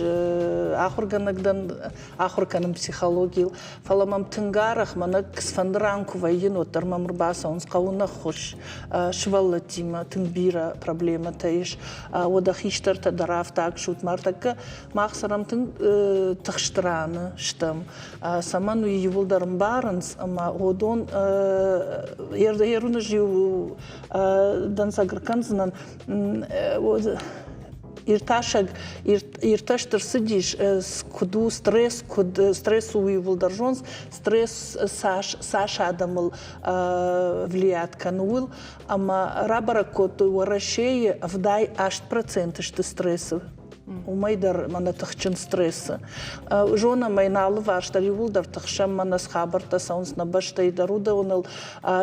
ахуыргӕнӕг дӕн, ахуыр кӕнын психологийыл, фӕлӕ мӕм тынг арӕх, мӕнӕ цыфӕнды ран куы вӕййын, уӕддӕр мӕм ӕрбацӕуынц, хъӕуы нӕ ххуыс сывӕллӕттимӕ, тынг бирӕ проблемӕтӕ ис. Уӕдӕ хистӕртӕ дӕр афтӕ аксут, ма ӕртӕккӕ мах цӕрӕм тынг тыхст раны стӕм. Цӕмӕн уый иууылдӕр ӕмбарынц, ӕмӕ уыдон еруны иу дӕнцӕг ӕркӕндзынӕн. Иртасӕг иртӕст ӕрцыдис, куыд у стресс, куыд стресс у иууылдӕр зонынц, стресс цас, цас адӕмыл влият кӕны, уыл ӕмӕ рабӕрӕг кодтой, Уӕрӕсейы 78% сты стрессы. Уымӕй дӕр мӕнӕ тыхджын стрессы. Зонӕм ӕй, нӕ алыварс дӕр иууылдӕр тыхсӕм, мӕнӕ цы хабӕрттӕ цӕуынц нӕ бӕстӕйы дӕр, уыдоныл,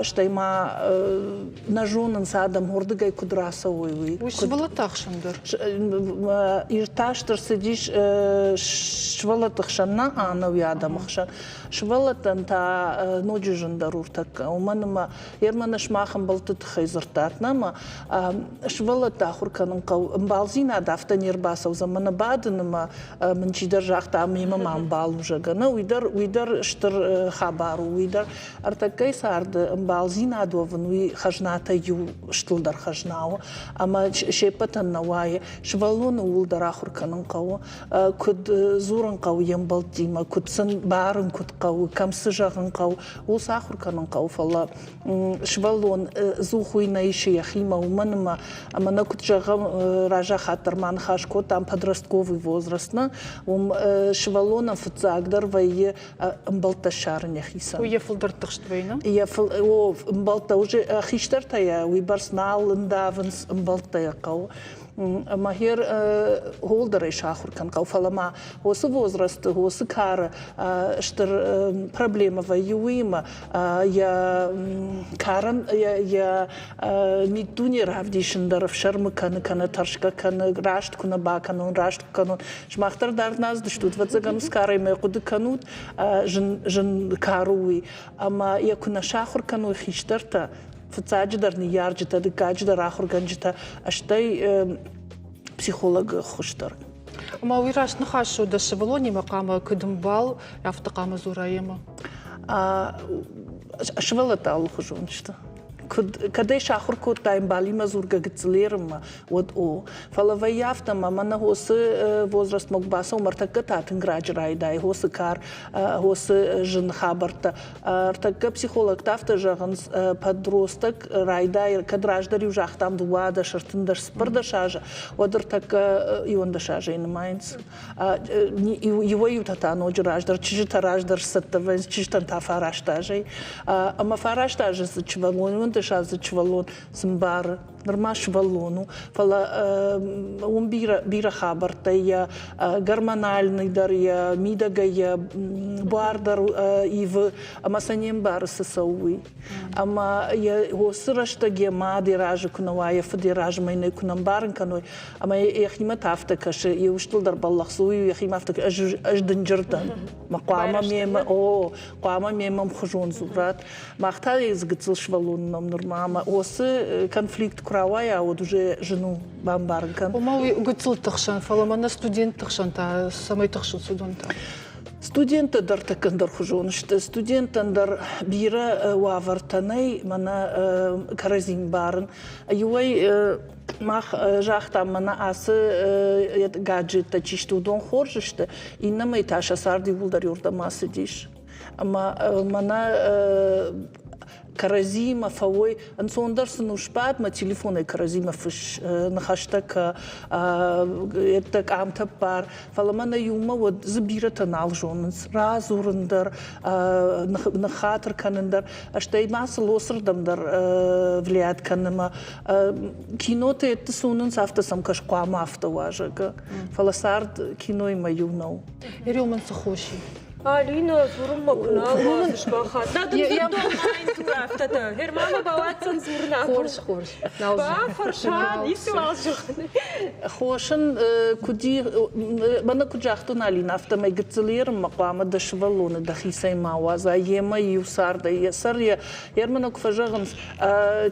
стӕй ма нӕ зонынц адӕм уырдыгӕй куыд рацӕуой, уый. Уый сывӕллӕтты ӕхсӕн дӕр? Иртӕст ӕрцыдис сывӕллӕтты хсӕн нӕ, ӕнӕуи адӕмы хсӕн. Сывӕллӕттӕн та ноджы зындӕр у ӕртӕккӕ, уымӕн ӕмӕ Ерманы сымах ӕмбӕлтты тыххӕй дзырдтат нӕ сывӕллӕтты ахуыр кӕнын хъӕуы. Ӕмбалдзинад афтӕ не рбацӕудзӕн. Мӕнӕ бадын ӕмӕ мын чидӕр загъта, мемӕ ма ӕмбал у, зӕгъгӕ. Нӕ, уый дӕр, уый дӕр стыр хабар у. Уый дӕр ӕртӕккӕйы царды ӕмбалдзинад уӕвын, уый хӕзнатӕй иу стылдӕр хӕзна у. Ӕмӕ се ппӕтӕн нӕ уайы. Сывӕллоны ууыл дӕр ахуыр кӕнын хъӕуы. Куыд дзурын хъӕуы йе мбӕлттимӕ, куыд сын барын куыд хъӕуы, кӕм цы зӕгъын хъӕуы, ууыл сӕ ахуыр кӕнын хъӕуы, фӕлӕ сывӕллон ӕдзух уый нӕ исы йӕхимӕ, уымӕн ӕмӕ ӕмӕ нӕ куыд зӕгъӕм, разӕхатт дӕр ма ныхас кодтам подростковый возраст, нӕ, уым сывӕллонӕн фыццагдӕр вӕййы ӕмбӕлттӕ ссарын йӕхицӕн. Уый йӕ фылдӕр тыхст вӕййы, Йӕ фыл, о, ӕмбӕлттӕ уже хистӕртӕ йӕ уыйбӕрц нал ӕндавынц, ӕмбӕлттӕ йӕ хъӕуы. Ӕмӕ хер холдӕрӕй сахуыр кӕн хъӕуы, фӕлӕ ма уыцы возрасты, уыцы кары стыр проблемӕ вӕййы уыимӕ, йӕ карӕн йӕ миддуне равдисын дӕр ӕфсӕрмы кӕны, кӕнӕ тӕрсгӕ кӕны, раст куы нӕ бакӕнон, раст куы кӕнон. Сымах дӕр дард нӕ ацыдыстут, ӕвӕццӕгӕн, уыцы карӕй мӕ хъуыды кӕнут, зын, зын кар у уый. Ӕмӕ йӕ куы нӕ сахуыр кӕной хистӕртӕ, фыццаджыдӕр ныййарджытӕ, дыккаджыдӕр ахуыргӕнджытӕ, стӕй психологы ӕххуыс дӕр. Ӕмӕ уый раст ныхас у, дӕ сывӕллонимӕ хъуамӕ куыд ӕмбал, афтӕ хъуамӕ дзура йемӕ? Сывӕллӕттӕ алыхуызон сты. Куыд, кӕд ӕй сахуыр кодтай ӕмбалимӕ дзургӕ гыццыл ерынмӕ, уӕд о. Фӕлӕ вӕййы афтӕ, ӕмӕ мӕнӕ хосы возрастмӕ куы бацӕуӕм, ӕртӕккӕ та тынг раджы райдайы хосы кар, хосы зын хабӕрттӕ. Ӕртӕккӕ психологтӕ афтӕ зӕгъынц, подросток райдайы, кӕд раздӕр-иу загътам 12, 13, 14 азы, уӕд ӕртӕккӕ 11 азӕй нымайынц. Иуӕй-иутӕ та ноджы раздӕр, чызджытӕ раздӕр сцӕттӕ вӕййынц, чызджытӕн та фараст азӕй. Ӕмӕ фараст азы дзы сывӕллон, 11 азы сывӕллон цы мбары, нырма сывӕллон у, фӕлӕ уым бирӕ, бирӕ хабӕрттӕ йӕ гормональный дӕр, йӕ мидӕгӕй йӕ буар дӕр ивы, ӕмӕ сӕ не мбары, цы цӕуы, уый. Ӕмӕ йӕ уыцы рӕстӕг йӕ мад йӕ разы куы нӕ уа, йӕ фыд йӕ размӕ йын ӕй куы нӕ ӕмбарын кӕной, ӕмӕ йӕхимӕ та афтӕ кӕсы, йе устыл дӕр бӕллӕх цы у, йӕхимӕ афтӕ ӕз, ӕз дынджыр дӕн. Мӕ хъуамӕ мемӕ, о, хъуамӕ мемӕ ӕмхуызон дзурат. Мах та ӕз гыццыл сывӕллоны ном нырма ӕмӕ уыцы конфликт куы рауайа, уӕд уже зын у бамбарын кӕн. Ома уый гыццылты хсӕн, фӕлӕ мӕнӕ студентты хсӕн та цӕмӕй тыхсынц уыдон та? Студенттӕ дӕр тӕккӕ ӕндӕрхуызон сты. Студенттӕн дӕр бирӕ уавӕртӕ нӕй, мӕнӕ кӕрӕдзи мбарын. Иуӕй мах загътам, мӕнӕ ацы гаджеттӕ чи сты, уыдон хорз сты, иннӕмӕй та сӕ цард иууылдӕр иуырдӕм ацыдис. Ӕмӕ мӕнӕ кӕрӕдзиимӕ фӕуой, ӕнцондӕр сын у сбад, мӕ телефонӕй кӕрӕдзимӕ фысс ныхӕстӕ кӕ, ӕддӕ къамтӕ ппар. Фӕлӕ мӕнӕ иумӕ уӕд дзы бирӕтӕ нал зонынц радзурын дӕр, ныххатыр кӕнын дӕр, стӕй ма сыл уыцырдӕм дӕр влиять кӕны мӕ киноты ӕдты цы уынынц, афтӕ сӕм кӕс хъуамӕ афтӕ уа, зӕгъгӕ. Фӕлӕ цард киноимӕ иу нӕу. Ирио мын цы хос и? Алина, дзурынмӕ куы нал уадзыс бахатт. Нӕ дын дзырдтон афтӕтӕ. Германы бауадздзӕн дзурын. Хорз, хорз. Бафӕрса, ницыуал зӕгъын. Хос ын куыд и, мӕнӕ куыд загътон, Алина, афтӕмӕй гыццыл ерынмӕ хъуамӕ дӕ сывӕллоны дӕхицӕй ма уадза, йемӕ иу цардӕй йӕ сӕр йӕ Ермӕнӕ куы фӕзӕгъынц,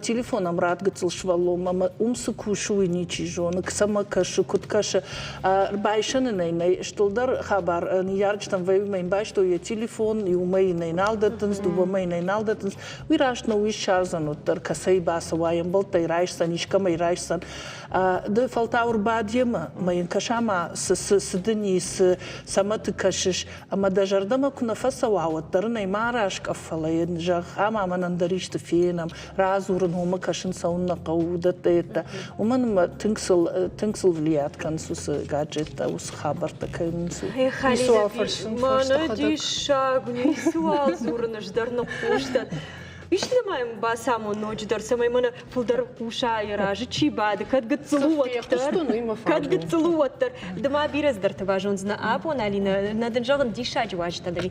телефон ӕм рад гыццыл сывӕллонмӕ, ӕмӕ уым цы кусы, уый ничи зоны, цӕмӕ кӕсы, куыд кӕсы. Байсӕн ын ӕй нӕй. Стылдӕр хабар ныййарджытӕм вӕййы, уымӕ йын байстой йӕ телефон, иумӕ йын ӕй нал дӕттынц, дыууӕмӕ йын ӕй нал дӕттынц. Уый раст нӕу, уый ссардзӕн уӕддӕр, кӕцӕй бацӕуа, йе мбӕлттӕй райсдзӕн, искӕмӕй райсдзӕн. Ды фӕлтау ӕрбад йемӕ, ӕмӕ йын кӕса ма, цы, цы, цы дын и, цы, цӕмӕты кӕсыс, Ӕмӕ дӕ зӕрдӕмӕ куы нӕ фӕцӕуа, уӕддӕр ын ӕй ма раскъӕф, фӕлӕ йын зӕгъ, ӕмӕ мӕн ӕндӕр исты фенӕм, радзурын, уымӕ кӕсын цӕуын нӕ хъӕуы, уыдӕттӕ-йедтӕ. Уымӕн ӕмӕ тынг сыл, тынг сыл влият кӕнынц уыцы гаджеттӕ, уыцы хабӕрттӕ кӕй уынынц. Ницыуал фӕрсын, Мӕнӕ диссаг, ницыуал дзурын, ӕз дӕр ныхъхъус дӕн. Исты ма йын бацамон ноджыдӕр, цӕмӕй мӕнӕ фылдӕр хъуса йӕ разы чи бады, кӕд гыццыл у, уӕддӕр. Кӕд гыццыл у, уӕддӕр. Ды ма бирӕ цыдӕртӕ базондзынӕ абон, Алинӕ. Нӕ дын зӕгъын, диссаджы уазджытӕ дӕр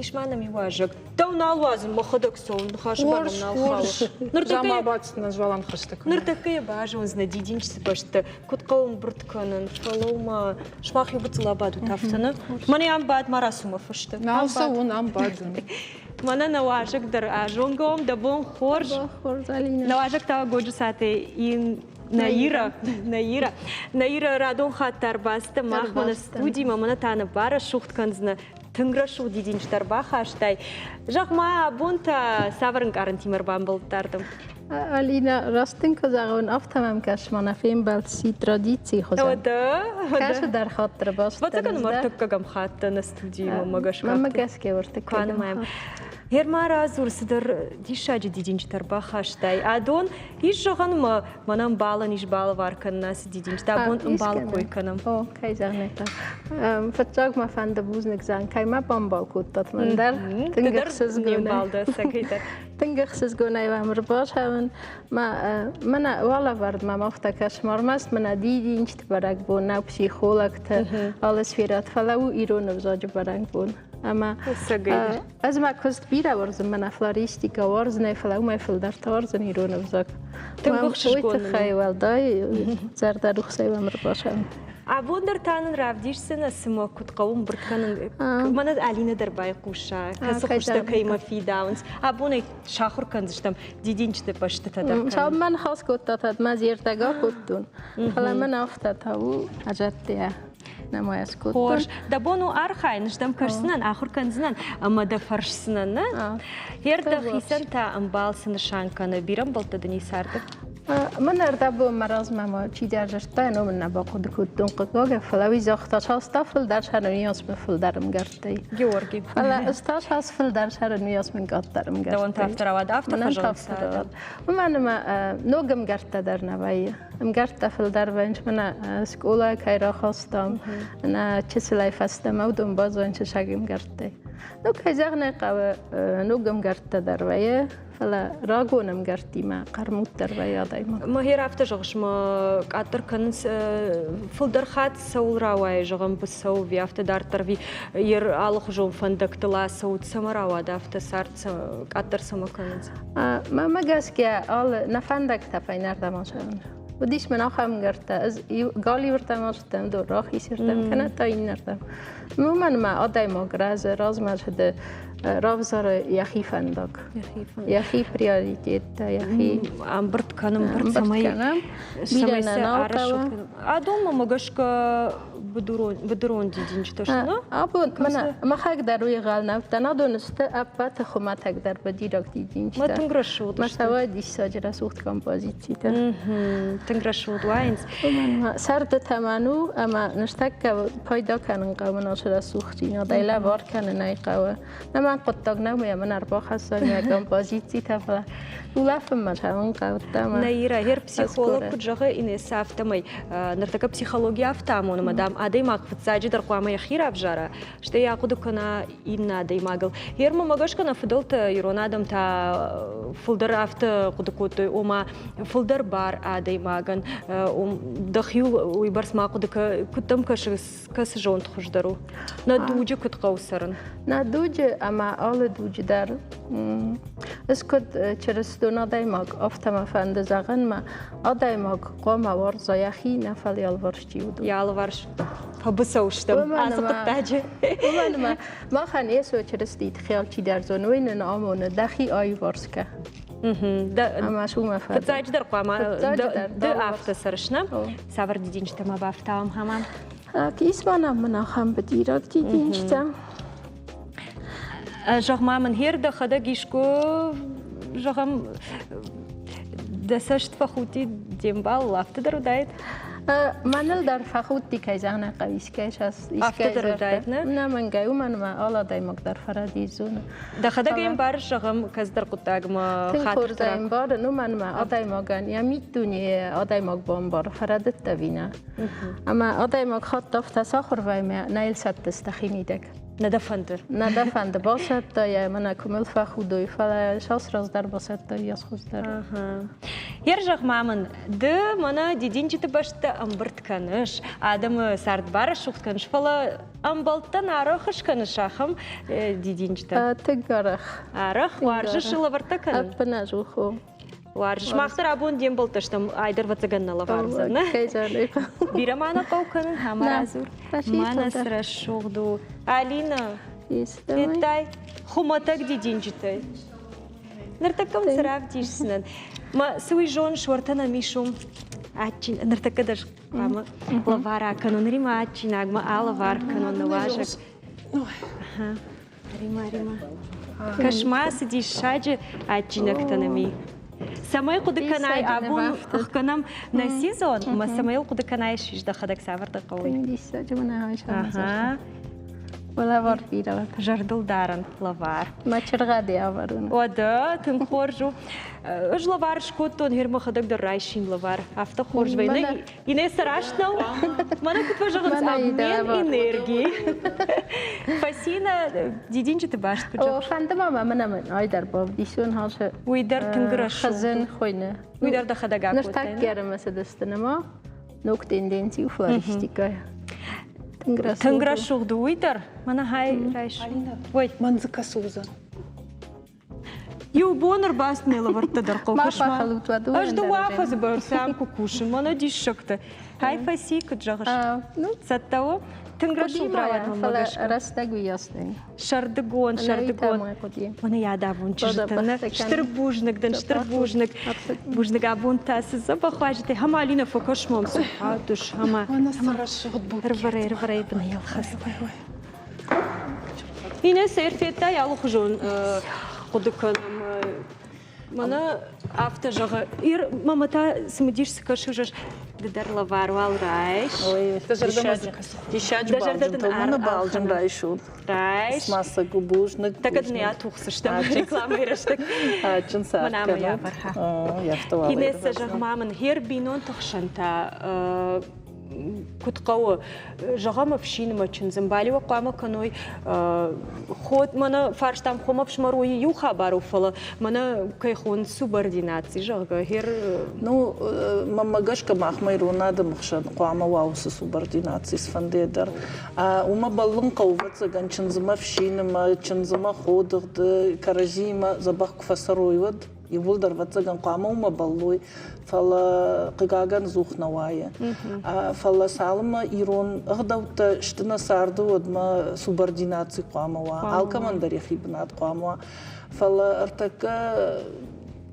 ис ма нӕм иу уазӕг. Дӕу нал уадзын, мӕхӕдӕг цӕуын, ныхасы бар мӕм нал хауы. Ныртӕккӕ йӕ базондзынӕ, дидинджыты бӕсты куыд хъӕуы ӕмбырд кӕнын. Фӕлӕуу-ма, сымах иу гыццыл абадут афтӕ, нӕ? Мӕнӕ ам бад, ма рацу мӕ фӕстӕ. Нал цӕуын, ам бадын. Мӕнӕ нӕ уазӕг дӕр азонгӕ уӕм, дӕ бон хорз. Хорз, Алинӕ. Нӕ уазӕг та Годжысаты Наира, Наира. Наира, радон хатт ӕрбацыдтӕ махмӕ нӕ студимӕ, мӕнӕ та нӕ барӕсугъд кӕндзынӕ. Тынг рӕсугъд дидинджытӕ ӕрбахастай. Зӕгъ-ма, абон та цавӕр ӕнкъарӕнтимӕ ӕрбамбӕлдтӕ ардӕм? Алина, раст дын куы зӕгъон, афтӕ мӕм кӕсы, мӕнӕ фембӕлд си традицийы хуызӕн. Уӕдӕ, Кӕсы дӕр хатт ӕрбацыдтӕн. Ӕвӕццӕгӕн ӕм ӕртыккӕгӕм хатт нӕ студийы мӕмӕ гӕсгӕ. Мӕмӕ гӕсгӕ ӕртыккӕгӕм хатт. Гъер ма радзур, цыдӕр диссаджы дидинджытӕ ӕрбахастай. Адон ис зӕгъӕн мӕ мӕнӕ ӕмбалӕн ис балӕвар кӕнын ацы дидинджытӕ. Абон ӕмбалы кой кӕнӕм. О, кӕй зӕгъын ӕй Фыццаг мӕ фӕнды бузныг зӕгъын, кӕй мӕ бамбал кодтат мӕн дӕр. Тынг ӕхсызгонӕй. Тынг ӕхсызгонӕй уӕм ӕрбацӕуын. Мӕнӕ уӕлӕвӕрд мӕм афтӕ кӕсы, ӕрмӕст мӕнӕ дидинджыты бӕрӕгбон нӕу психологты алы сферӕты, фӕлӕ у ирон ӕвзаджы бӕрӕгбон. Ӕмӕ ӕз мӕ куыст бирӕ уарзын, мӕнӕ флористикӕ уарзынӕй, фӕлӕ уымӕй фылдӕр та уарзын ирон ӕвзаг. Тынг ӕхсызгон. Уый тыххӕй уӕлдай зӕрдӕрухсӕй уӕм ӕрбацӕуын. Абон дӕр та нын равдисдзынӕ, цымӕ куыд хъӕуы ӕмбырд кӕнын. Мӕнӕ Алинӕ дӕр байхъуса, кӕцы хуызтӕ кӕимӕ фидауынц. Абон ӕй сахуыр кӕндзыстӕм дидинджыты бӕстытӕ дӕр. Цалынмӕ ныхас кодтат, мӕ зӕрдӕ кодтон. Фӕлӕ мӕн афтӕ та у ӕзӕрдтӕ нӕма скодтон. Хорз. Дӕ бон у архайын, ӕз дӕм кӕсдзынӕн, ахуыр кӕндзынӕн ӕмӕ дӕ фӕрсдзынӕн, нӕ? Гъер дӕхицӕн та ӕмбал цы нысан кӕны? Бирӕ ӕмбӕлттӕ дын и царды? Мӕн ӕрдӕбон мӕ размӕ ма чидӕр зӕрдта, ном ын нӕ бахъуыды кодтон хъыгагӕн, фӕлӕ уый загъта, цас фылдӕр сӕрын, уыйас мын фылдӕр ӕмгӕрттӕй. Георги. Фӕлӕ ӕз та цас фылдӕр сӕрын, уыйас мын къаддӕр ӕмгӕрттӕй. Дӕуӕн та афтӕ рауад, афтӕ фӕзӕгъынц. Уымӕн ӕмӕ ног ӕмгӕрттӕ дӕр нӕ вӕййы. Ӕмгӕрттӕ фылдӕр вӕййынц, мӕнӕ скъолайы кӕй рахастам, нӕ чысылӕй фӕстӕмӕ уыдон базонынц саг ӕмгӕрттӕй. Ну, кӕй зӕгъын ӕй хъӕуы, ног ӕмгӕрттӕ дӕр вӕййы, фӕлӕ рагон ӕмгӕрттимӕ хъӕрмуддӕр вӕййы адӕймаг. Мӕхи афтӕ зӕгъыс, мӕ къаддӕр кӕнынц фылдӕр хатт цӕуыл рауайы, зӕгъӕм, быцӕу ӕви афтӕ дарддӕр ӕви йе алыхуызон фӕндӕгтыл ацӕут, цӕмӕ рауад афтӕ цард къаддӕр цӕмӕ кӕнынц? Мӕнмӕ гӕсгӕ алы нӕ фӕндӕгтӕ фӕйнӕрдӕм ацӕуынц. Уыдис мын ахӕм ӕмгӕрттӕ, ӕз галиуырдӕм ацыдтӕн, дор рахисырдӕм, кӕнӕ та иннӕрдӕм. Уымӕн ӕмӕ адӕймаг рӕзы, размӕ цыды равзары йӕхи фӕндаг, йӕхи приоритеттӕ, йӕхи ӕмбырд кӕнын, цӕмӕй цӕмӕй сӕ арӕсугъд Адонмӕ гӕсгӕ быдырон дидинджытӕ сты, нӕ? Абон мӕнӕ махӕг дӕр уый егъау нӕ уыдтӕн. Адон сты ӕппӕты хуымӕтӕгдӕр быдираг дидинджытӕ. Мӕ тынг рӕсугъд сты. Мӕ сӕ диссаджы рӕсугъд композицитӕ. Тынг рӕсугъд уайынц. Сӕрды тӕмӕн у ӕмӕ ныртӕккӕ пайда кӕнын хъӕуы нашы рӕсугъддзинадӕй, лӕвар кӕнын ӕй хъӕуы. Нӕ мӕн хъуыддаг нӕу, мӕ ӕрбахӕссӕм йӕ композицитӕ, фӕлӕ улӕфынмӕ цӕуын хъӕуы. Наира, гер психолог куыд зӕгъы Инесса, афтӕмӕй ныртӕккӕ психологи афтӕ амоны, ӕмӕ, дам, адӕймаг фыццаджыдӕр хъуамӕ йӕхи равзара, стӕй ахъуыды кӕна иннӕ адӕймагыл. Гермӕмӕ гӕсгӕ нӕ фыдӕлтӕ ирон адӕм та фылдӕр афтӕ хъуыды кодтой, ома фылдӕр бар адӕймагӕн, дӕхиуыл уыйбӕрц ма хъуыды кӕ, куыд дӕм кӕсы, кӕцы зонд хуыздӕр у? Нӕ дуджы куыд хъӕуы цӕрын? Нӕ дуджы ӕмӕ алы дуджы дӕр ӕз куыд чырыстон адӕймаг, афтӕ мӕ фӕнды зӕгъын, мӕ адӕймаг хъуамӕ уарза йӕхи, нӕ фӕлӕ алыварс чи уыд. Йӕ алыварс фӕбыцӕу стӕм ацы хъуыддаджы. Уымӕн ӕмӕ махӕн Йесо Чырыстийы тыххӕй алчидӕр зоны, уый нын амоны, дӕхи аиуварс кӕ. Ӕмӕ уымӕ фӕдыл. Фыццаджыдӕр хъуамӕ ды афтӕ цӕрыс, нӕ? Цавӕр дидинджытӕ ма бафтауӕм, хӕмӕ? Ис ма нӕм мын ахӕм быдираг дидинджытӕ. Зӕгъ-ма мын, гьер дӕхӕдӕг искуы, зӕгъӕм, дӕ цӕст фӕхудти де мбалыл, афтӕ дӕр уыдаид? Мӕныл дӕр фӕхудти, кӕй зӕгъын ӕй хъӕуы, искӕй Афтӕ дӕр уыдаид, нӕ? Нӕ, мӕнгӕй, уымӕн ӕмӕ алы адӕймаг дӕр фӕрӕдийы зоны. Дӕхӕдӕг ӕй ӕмбарыс, зӕгъӕм, кӕцыдӕр хъуыддагмӕ Тынг хорз ӕй ӕмбарын, уымӕн ӕмӕ адӕймагӕн йӕ миддунейы адӕймаг бамбары, фӕрӕдыдта ӕви нӕ. Ӕмӕ адӕймаг хатт афтӕ сахуыр вӕййы, ӕмӕ нӕ йыл сӕттыс дӕхи мидӕг. Нӕ дӕ фӕнды? Нӕ дӕ фӕнды, бацӕттӕ йӕ, мӕнӕ куы мыл фӕхудой, фӕлӕ цас раздӕр бацӕттӕ, йас хуыздӕр. Ер зӕгъ-ма мын, ды мӕнӕ дидинджыты бӕстӕ ӕмбырд кӕныс, адӕмы цард барӕсугъд кӕныс, фӕлӕ ӕмбӕлттӕн арӕх скӕныс ахӕм дидинджытӕ? Тынг арӕх. Арӕх уарзыс лӕвӕрттӕ кӕнын? Ӕппынӕдзух у. Уарзыс. Мах дӕр абон де мбӕлттӕ стӕм, айдӕр ӕвӕццӕгӕн нӕ лӕвар уыдзӕн. Бирӕ ма нӕ хъӕуы кӕнын, ӕмӕ радзур. Мӕнӕ цы рӕсугъд у. Алина, федтай хуымӕтӕг дидинджытӕй. Ныртӕккӕ мын цы равдисдзынӕн? Мӕ цы уый зоныс, уӕртӕ нӕм ис уым адджын. Ныртӕккӕ дӕр хъуамӕ лӕвар акӕнон. Рима адджинагмӕ алӕвар кӕнон нӕ уазӕг. Рима, Рима. Кӕс-ма, цы диссаджы адджинӕгтӕ нӕм и. Цӕмӕй хъуыды кӕнай, абон ӕхгӕнӕм нӕ сезон, ӕмӕ цӕмӕй хъуыды кӕнай, дӕхӕдӕг цавӕрдӕр хъӕуы. Диссаджы мын ага. Лӕвар бирӕ. Зӕрдылдарӕн лӕвар. Мӕ чыргъӕды ӕвӕрын. Уӕдӕ, тынг хорз у. Ӕз лӕвар скодтон, гъер мӕхӕдӕг дӕр райсин лӕвар. Афтӕ хорз вӕййы. Инесса раст нӕу? Мӕнӕ куыд фӕзӕгъынц, обмен энергии. Фӕсина дидинджыты баст куыд зӕгъыс? Фӕнды ма мӕ мӕнӕ мын ай дӕр бавдисон хасы. Уый дӕр тынг рӕсугъд. Хызын хуыйны. Уый дӕр дӕхӕдӕг акодтай. Ныртӕккӕ ӕрымысыдысты нӕма ног тенденци у флористикӕйы. Тынг рӕсугъд у уый дӕр. Мӕнӕ хай райс. Ой, мӕн дзы кӕцы уыдзӕн? Иу бон ӕрбацыд мӕ лӕвӕрттӕ дӕр хъӕукӕсмӕ. Ӕз дыууӕ афӕдзы бӕрц ам куы кусын, мӕнӕ диссӕгтӕ. Хай фӕци, куыд зӕгъыс? Цӕттӕ у? Тынг рӕсугъд рауад мӕнмӕ гӕсгӕ. Рӕстӕг уыйас нӕй. Сӕрдыгон, сӕрдыгон. Мӕнӕ йӕ адавон чызджытӕ. Стыр бузныг дын, стыр бузныг. Бузныг абон та цы дзӕбӕх уазджытӕ. Хӕм Алина фӕкӕс мӕм, цы хатыс, ӕмӕ. Мӕнӕ цы рӕсугъд букет. Ӕрвӕрӕй, ӕрвӕрӕй бынӕй ӕлхӕц. Инесса ӕрфедтай алыхуызон хъуыды кӕнӕм. Мӕнӕ афтӕ зӕгъы, Ир, мама та цымыдис цы кӕсы, зӕгъ, ды дӕр лӕвар уал райс. Дӕ зӕрдӕмӕ дзы кӕсы. Диссаджы балджынтыл мӕнӕ балджын райсут. Райс. Смасӕг у бузныг. Тӕккӕ дын атухдзыстӕм рекламӕйы рӕстӕг. Адджын цард кӕнут. Инесса, зӕгъ ма мын, хер бинонты хсӕн та куыд хъӕуы, зӕгъӕм, ӕфсинмӕ чындз ӕмбалиуӕг хъуамӕ кӕной. Ход мӕнӕ фарстам хом ӕфсымӕр уый иу хабар у, фӕлӕ мӕнӕ кӕй хонынц субординаци, зӕгъгӕ, хер. Ну, мӕнмӕ гӕсгӕ махмӕ ирон адӕмы хсӕн хъуамӕ уа уыцы субординаци цыфӕндыйӕ дӕр. Уымӕ бӕллын хъӕуы, ӕвӕццӕгӕн, чындзымӕ ӕфсинымӕ, чындзымӕ ходыгъды, кӕрӕдзиимӕ дзӕбӕх куы фӕцӕрой, уӕд. Иууылдӕр, ӕвӕццӕгӕн, хъуамӕ уымӕ бӕллой, фӕлӕ, хъыгагӕн, дзух нӕ уайы. Фӕлӕ цалынмӕ ирон ӕгъдӕуттӕ сты нӕ царды, уӕдмӕ субординаци хъуамӕ уа, алкӕмӕн дӕр йӕхи бынат хъуамӕ уа. Фӕлӕ ӕртӕккӕ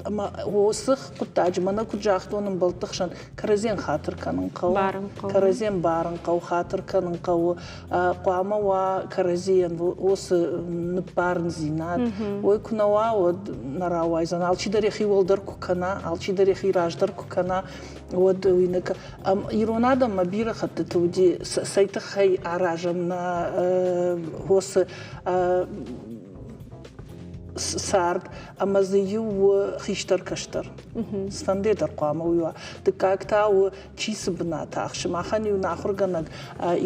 ӕмӕ уыцы хъуыддаджы, мӕнӕ куыд загътон, ӕмбӕлтты хсӕн кӕрӕдзийӕн хатыр кӕнын хъӕуы. Кӕрӕдзийӕн барын хъӕуы, хатыр кӕнын хъӕуы. Хъуамӕ уа кӕрӕдзийӕн уыцы ныббарындзинад. Уый куы нӕ уа, уӕд нӕ рауайдзӕн. Алчидӕр йӕхи уӕлдӕр куы кӕна, алчидӕр йӕхи раздӕр куы кӕна, уӕд уый нӕ ирон адӕммӕ бирӕ хӕттыты уыди, цӕй тыххӕй аразӕм нӕ уыцы цард, ӕмӕ дзы иу у хистӕр-кӕстӕр. Цыфӕнды дӕр хъуамӕ уый уа. Дыккаг та у, чи цы бынат ахсы. Махӕн-иу нӕ ахуыргӕнӕг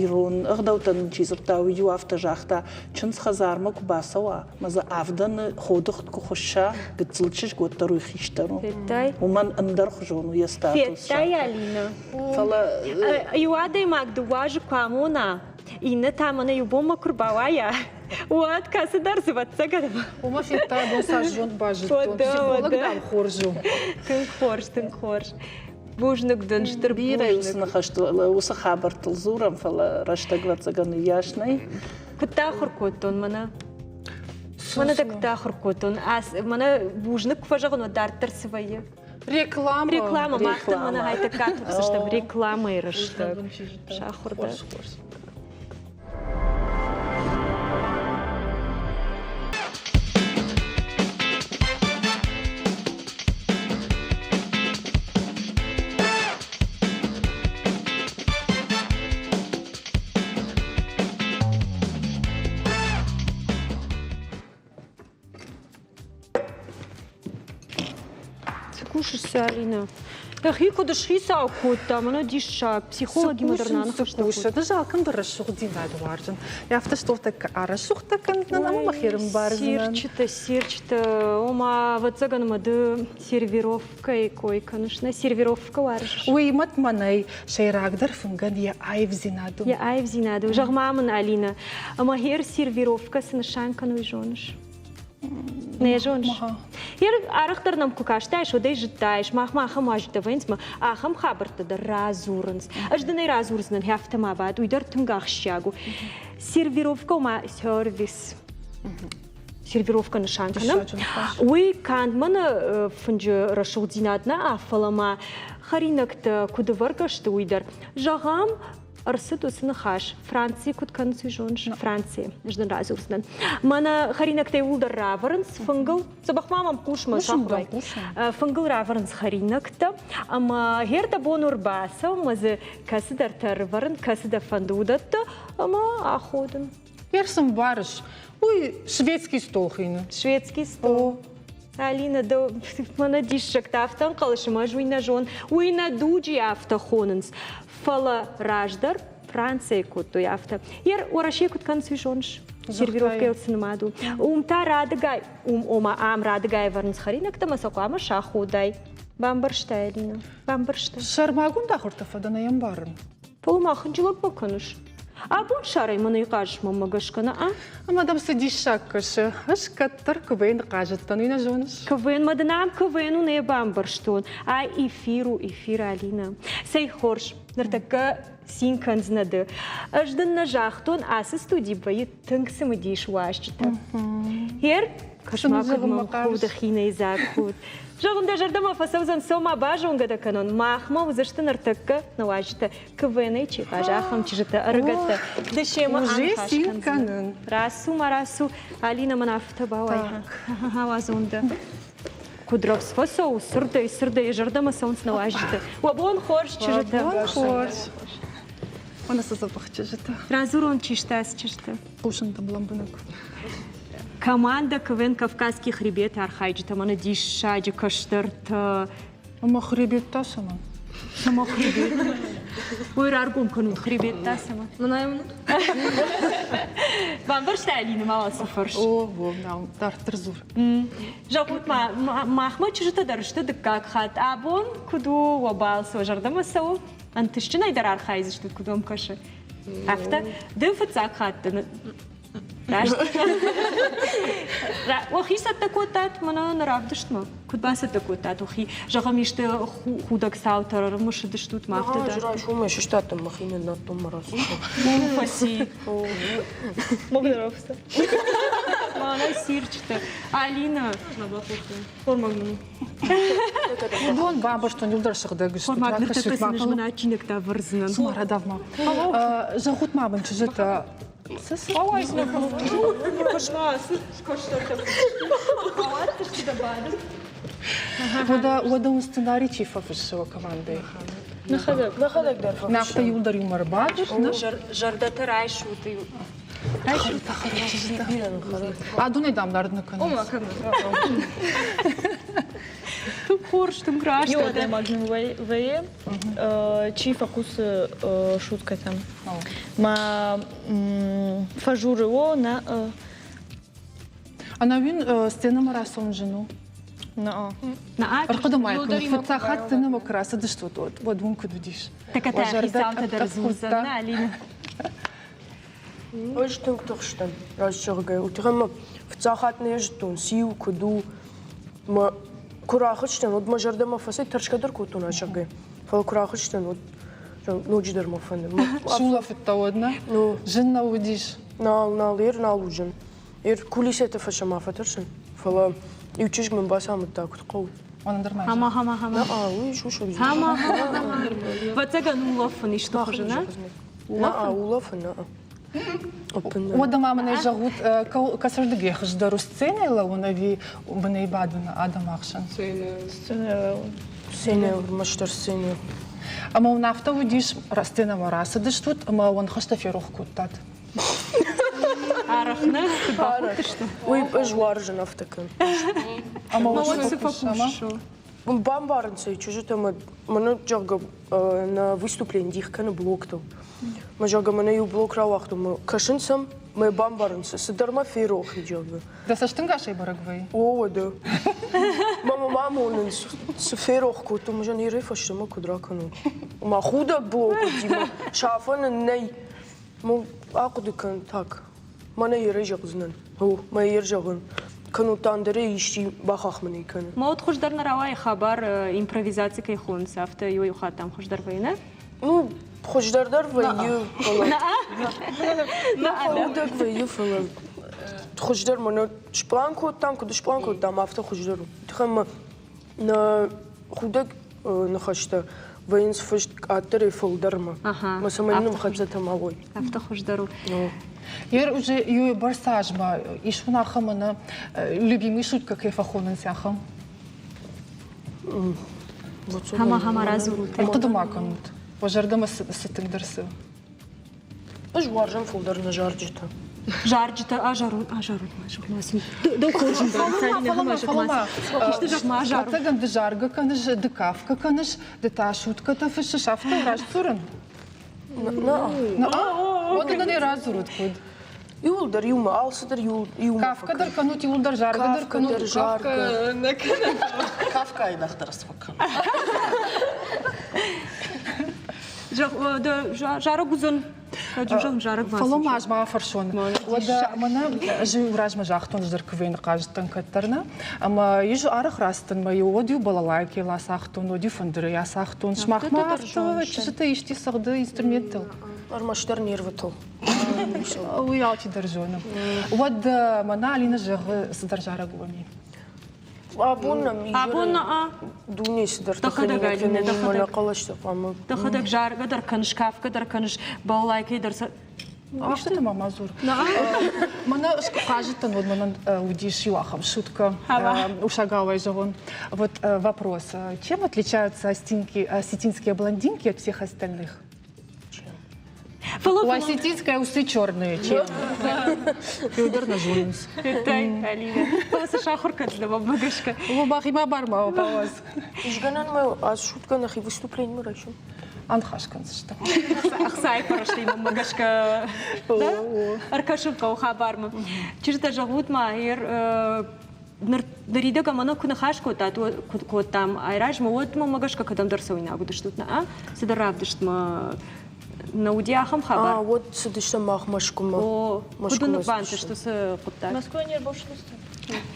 ирон ӕгъдӕуттӕн нын чи дзырдта, уый-иу афтӕ загъта, чындз хӕдзармӕ куы бацӕуа, ӕмӕ дзы авдӕны ходыгъд куы хуысса, гыццыл чызг, уӕддӕр уый хистӕр у. Федтай? Уымӕн ӕндӕрхуызон у йӕ статус. Федтай, Алина? Фӕлӕ иу адӕймаг дыууӕ азы куы амона, иннӕ та мӕнӕ иу бонмӕ куы рбауайа, уӕд кӕцыдӕр дзы ӕвӕццӕгӕн. Уымӕ федта, абон цас зонд базыдтон. Психолог, дам, хорз у. Тынг хорз, тынг хорз. Бузныг дын, стыр бирӕ уыцы ныхӕстыл, уыцы хабӕрттыл дзурӕм, фӕлӕ рӕстӕг ӕвӕццӕгӕн уыйас нӕй. Куыд дӕ ахуыр кодтон мӕнӕ? Мӕнӕ дӕ куыд ахуыр кодтон? Мӕнӕ бузныг куы фӕзӕгъын, уӕд дарддӕр цы вӕййы? Реклама. Реклама. Мах дын мӕнӕ хайтӕггӕ тухдзыстӕм рекламӕйы рӕстӕг. Сахуыр дӕ. Цы кусыс? Алина. Дӕхи куыд схицау кодта, мӕнӕ диссаг, психологимӕ дӕр нӕ аныхӕстӕ кодта. Ӕз алкӕм дӕр рӕсугъддзинад уарзын. Афтӕ столтӕ арӕсугъдтӕ кӕндзынӕн ӕмӕ мӕхи ӕрӕмбардзынӕн. Серчытӕ, серчытӕ, ома, ӕвӕццӕгӕн мӕ ды сервировкӕйы кой кӕныс, нӕ сервировкӕ уарзыс? Уый мӕт мӕнӕй сӕйрагдӕр фынгӕн йӕ аивдзинад у. Йӕ аивдзинад у. Зӕгъ-ма мын, Алина, ӕмӕ хер сервировкӕ цы нысан кӕны, уый зоныс? Нӕ зоныс? Ер арӕхдӕр нӕм куы кастаис, уӕд ӕй зыдтаис, махмӕ ахӕм уазджытӕ вӕййынц ӕмӕ ахӕм хабӕрттӕ дӕр радзурынц. Ӕз дын ӕй радзурдзынӕн, афтӕ ма бад, уый дӕр тынг ахсджиаг у. Сервировкӕ ома сервис. Сервировкӕ нысан кӕнӕм. Уый канд мӕнӕ фынджы рӕсугъддзинад нӕ, фӕлӕ ма хӕринӕгтӕ куыд ӕвӕргӕ сты, уый дӕр. Зӕгъӕм, ӕрцыд уыцы ныхас Францийы куыд кӕнынц, уый зоныс? Францийы. Ӕз дын радзурдзынӕн. Мӕнӕ хӕринӕгтӕ иууылдӕр равӕрынц фынгыл. Дзӕбӕх ма мӕм хъус, мӕ сахуырай. Фынгыл равӕрынц хӕринӕгтӕ ӕмӕ гъер дӕ бон у ӕрбацӕуы ӕмӕ дзы кӕцыдӕртӕ ӕрывӕрын, кӕцыдӕр фӕнды уыдӕттӕ ӕмӕ аходын. Ер цы мбарыс? Уый шведский стол хины. Шведский стол. Алина, дӕ мӕнӕ диссӕгтӕ афтӕ ӕнхъӕлыс, ӕмӕ ӕз уый нӕ зон. Уый нӕ дуджы афтӕ хонынц. Фӕлӕ раздӕр Францийы кодтой афтӕ. Ер Уӕрӕсейы куыд кӕнынц, уый зоныс? Сервировкӕйыл цы нымад у. Уым та радыгай, уым ома ам радыгай ӕвӕрынц хӕринӕгтӕ ӕмӕ сӕ хъуамӕ саходай. Бамбӕрстай, Алина? Бамбӕрстай? Сӕрмагонд ахуыртӕ фӕдӕн ӕй ӕмбарын. Фӕлӕ ма хынджылӕг бакӕныс. Абон сарӕй мӕнӕй хъазыс мӕнмӕ гӕсгӕ, нӕ? Ӕмӕ дӕм цы диссаг кӕсы? Ӕз кӕддӕр КВН-ы хъазыдтӕн, уый нӕ зоныс? КВН ма дын ам КВН у нӕ бамбӕрстон. Ай эфир у, эфир, Алина. Цӕй хорз, ныртӕккӕ цин кӕндзынӕ ды. Ӕз дын нӕ загътон, ацы студи вӕййы тынг цымыдис уазджытӕ. Хер, кӕс-ма, куыд мӕм худы хинӕйдзаг худ. Зӕгъын, дӕ зӕрдӕмӕ фӕцӕудзӕн, цома базонгӕ дӕ кӕнон. Махмӕ уыдзысты ныртӕккӕ нӕ уазджытӕ КВН-ӕй чи хъазы, ахӕм чызджытӕ, ӕрыгӕттӕ. Ды семӕ аныхас кӕндзынӕ. Рацу ма рацу, Алина мын афтӕ бауай. Ауадзон дӕ. Куыд рӕвдз фӕцӕуы, цырдӕй, цырдӕй йӕ зӕрдӕмӕ цӕуынц нӕ уазджытӕ. Уӕ бон хорз, чызджытӕ! Уӕ бон хорз! Уӕ цы дзӕбӕх чызджытӕ. Радзурон, чи сты ацы чызджытӕ? Хъусын дӕм лӕмбынӕг. Команда КВН «Кавказский хребет» архайджытӕ мӕнӕ диссаджы кӕстӕртӕ. Ӕмӕ хребет та цӕмӕн? Цӕмӕ хребет? Уый раргом кӕнут, хребет та цӕмӕн? Бамбӕрстай, Алина, ма уал цы фӕрс? О, о, нал, дарддӕр дзур. Зӕгъут ма, махмӕ чызджытӕ дӕр сты дыккаг хатт. Абон куыд у уӕ балц, уӕ зӕрдӕмӕ цӕуы? Ӕнтыстджынӕй дӕр архайдзыстут, куыд уӕм кӕсы? Афтӕ, ды фыццаг хатт Раст. Уӕхи цӕттӕ кодтат мӕнӕ нӕ равдыстмӕ? Куыд бацӕттӕ кодтат уӕхи? Зӕгъӕм, исты худӕг цаутӕ ӕрымысыдыстут ма афтӕ дӕр? Ӕз райсомӕй сыстадтӕн, мӕхи ныннадтон мӕ рацыдтӕн. Фӕци. Мӕнӕ сирчытӕ. Алина. Формаг мын. Уыдон бамбӕрстон, иуылдӕр сыгъдӕг сты. Формаг ныртӕккӕ сын ӕз мын адджинӕгтӕ ӕвӕрдзынӕн. Цума радав-ма. Зӕгъут ма мын, чызджытӕ, Уӕдӕ, уӕдӕ уын сценарий чи фӕфыссы уӕ командӕйы? Нӕхӕдӕг. Нӕхӕдӕг дӕр фӕфыссы. Нӕхтӕ иуылдӕр иумӕ ӕрбадут, нӕ? Зӕрдӕтӕ райсут. Адонӕй дам дард нӕ кӕнынц. Ома кӕнынц. Тынг хорз, тынг раст. Иу адӕймаг нын вӕййы, чи фӕхъусы шуткӕтӕм. Ма фӕжуры о, нӕ. Ӕнӕуин сценӕмӕ рацӕуын зын у? Наа. Ӕрхъуыды ма кӕн, фыццаг хатт сценӕмӕ куы рацыдыстут, уӕд уым куыд уыдис? Такатӕ хицаутӕ дӕр дзурдзӕн, нӕ, Алина? Ӕз тынг тыхстӕн, раст зӕгъгӕ, уый мӕ фыццаг хатт нӕ зыдтон, циу, куыд у. Мӕ куы рахызтӕн, уӕд мӕ зӕрдӕмӕ фӕцыд, тӕрсгӕ дӕр кодтон ацӕгӕй. Фӕлӕ куы рахызтӕн, уӕд ноджыдӕр мӕ фӕнды. Сулӕфыдтӕ уӕд, нӕ? Ну. Зын нӕ уыдис? Нал, нал, ер нал у зын. Ер кулисӕты фӕсӕмӕ фӕтӕрсын, фӕлӕ иу чызг мын бацамыдта, куыд хъӕуы. Хама, хама, хама. Хама, хама. Ӕвӕццӕгӕн улӕфын исты хуызы, нӕ? Улӕфын, нӕ. Уӕдӕ ма мын ӕй зӕгъут, кӕцырдыгӕй хуыздӕр у сценӕйы лӕууын ӕви бынӕй бадын адӕмы ӕхсӕн? Сценӕйы лӕууын. Сценӕйы, ӕрмӕстдӕр сценӕйы. Ӕмӕ уын афтӕ уыдис, сценӕмӕ рацыдыстут ӕмӕ уын хӕстӕ ферох кодтат? Арӕх нӕ куыд бахудтысты? Уый ӕз уарзын афтӕ кӕн. Ӕмӕ уӕд цы фӕкусыс? Бамбарынц ӕй чызджытӕ мӕ мӕнӕ, зӕгъгӕ, нӕ выступлени дих кӕны блоктыл. Мӕ, зӕгъгӕ, мӕнӕ иу блок рауагътон, мӕ кӕсын сӕм, мӕ бамбарынц, цыдӕр мӕ ферох и, зӕгъгӕ. Дӕ цӕстӕнгасӕй бӕрӕг вӕййы? О, уӕдӕ. Мӕ мӕ амонынц, цы ферох кодтон, мӕ зӕгъын, ирӕй фӕстӕмӕ куыд ракӕнон. Мӕ худӕг блок уыди, мӕ сафӕн ын нӕй. Мӕ ахъуыды кӕн так. Мӕнӕ ерӕй зӕгъдзынӕн. О, мӕ ер зӕгъын. Кӕннод та ӕндӕрӕй исчи бахахх мын ӕй кӕны. Ма уӕд хуыздӕр нӕ рауайы хабар импровизаци кӕй хонынц, афтӕ иуӕй-иу хатт ам хуыздӕр вӕййы, нӕ? Ну, хуыздӕр дӕр вӕййы, фӕлӕ... Нӕ фӕудӕг вӕййы, фӕлӕ хуыздӕр мӕнӕ спълан кодтам, куыд спълан кодтам, афтӕ хуыздӕр у. Тыхӕн мӕ нӕ худӕг ныхӕстӕ вӕййынц фыст къаддӕрӕй фылдӕрмӕ. Мӕ цӕмӕй нын хӕццӕтӕ ма уой. Афтӕ хуыздӕр у. Ер уже иу бӕрц азмӕ ис уын ахӕм ӕнӕ любимый шутка кӕй фӕхонынц ахӕм? Хама хама радзурут. Ӕрхъуыды ма кӕнут. Уӕ зӕрдӕмӕ цы тынгдӕр цы? Ӕз уарзын фылдӕр нӕ зарджытӕ. Зарджытӕ азарут, азарут ма зӕгъ-ма сын. Дӕу хорз ӕмбарын, Салина, Исты зӕгъ-ма азарут. Ӕцӕгӕн ды заргӕ кӕныс, ды кафгӕ кӕныс, ды та шуткӕтӕ фыссыс, афтӕ раст дзурын? Нӕ. Уӕд ын ӕй радзурут куыд? Иуылдӕр иумӕ, алцыдӕр иумӕ. Кафгӕ дӕр кӕнут, иуылдӕр заргӕ дӕр кӕнут. Заргӕ. Кафгӕйы нӕхдӕр сфӕкӕн. Зарӕг уыдзӕн. Фӕлӕ ма ӕз ма афӕрсон. Уӕдӕ мӕнӕ ӕз размӕ загътон ӕз дӕр КВН-ы хъазыдтӕн кӕддӕр нӕ. Ӕмӕ ис арӕх рацыдтӕн мӕ иу уӕд-иу балалайкӕйыл ацагътон, уӕд-иу фӕндырӕй ацагътон. Сымахмӕ афтӕ чызджытӕ исти цӕгъды инструменттыл? Ӕрмӕстдӕр нервытыл. Уый алчидӕр зоны. Уӕд мӕнӕ Алинӕ зӕгъы цыдӕр зарӕг уӕм и. Абон нӕм Абон нӕ дуне цыдӕртӕ кӕнинаг мӕнӕ хъӕлӕстӕ хъуамӕ. Дӕхӕдӕг заргӕ дӕр кӕныс, кафгӕ дӕр кӕныс, балалайкӕй дӕр Афтӕ ма ма дзур. Мӕнӕ хъазыдтӕн, уӕд мӕнӕн уыдис иу ахӕм шутка, усагауӕй зӕгъон. Вот вопрос. Чем отличаются осетинские блондинки от всех остальных? У осетинская усы черные, чем? Федор нажунс. Алина, цы сахуыр кӕндзынӕ мӕнмӕ гӕсгӕ? Мӕхимӕ бар ма бауадз. Изгӕнӕн мӕ аз шутка нӕхи выступлениемӕ райсӕм. Аныхас кӕндзыстӕм. Ӕхцайы фӕрӕзтӕй мӕнмӕ гӕсгӕ ӕркӕсын хъӕуы хабармӕ. Чызджытӕ, зӕгъут ма, ныр ныридӕгӕн мӕнӕ куы ныхас кодтат, куы кодтам айразмӕ, уӕд мӕнмӕ гӕсгӕ кӕдӕмдӕр цӕуинаг уыдыстут, нӕ? Цыдӕр равдыстмӕ нӕ уыди ахӕм хабар? А, уӕд цыдыстӕм мах Мӕскуымӕ. О, куыд уын бантыст уыцы хъуыддаг? Москвӕ не рбавшылыстӕм.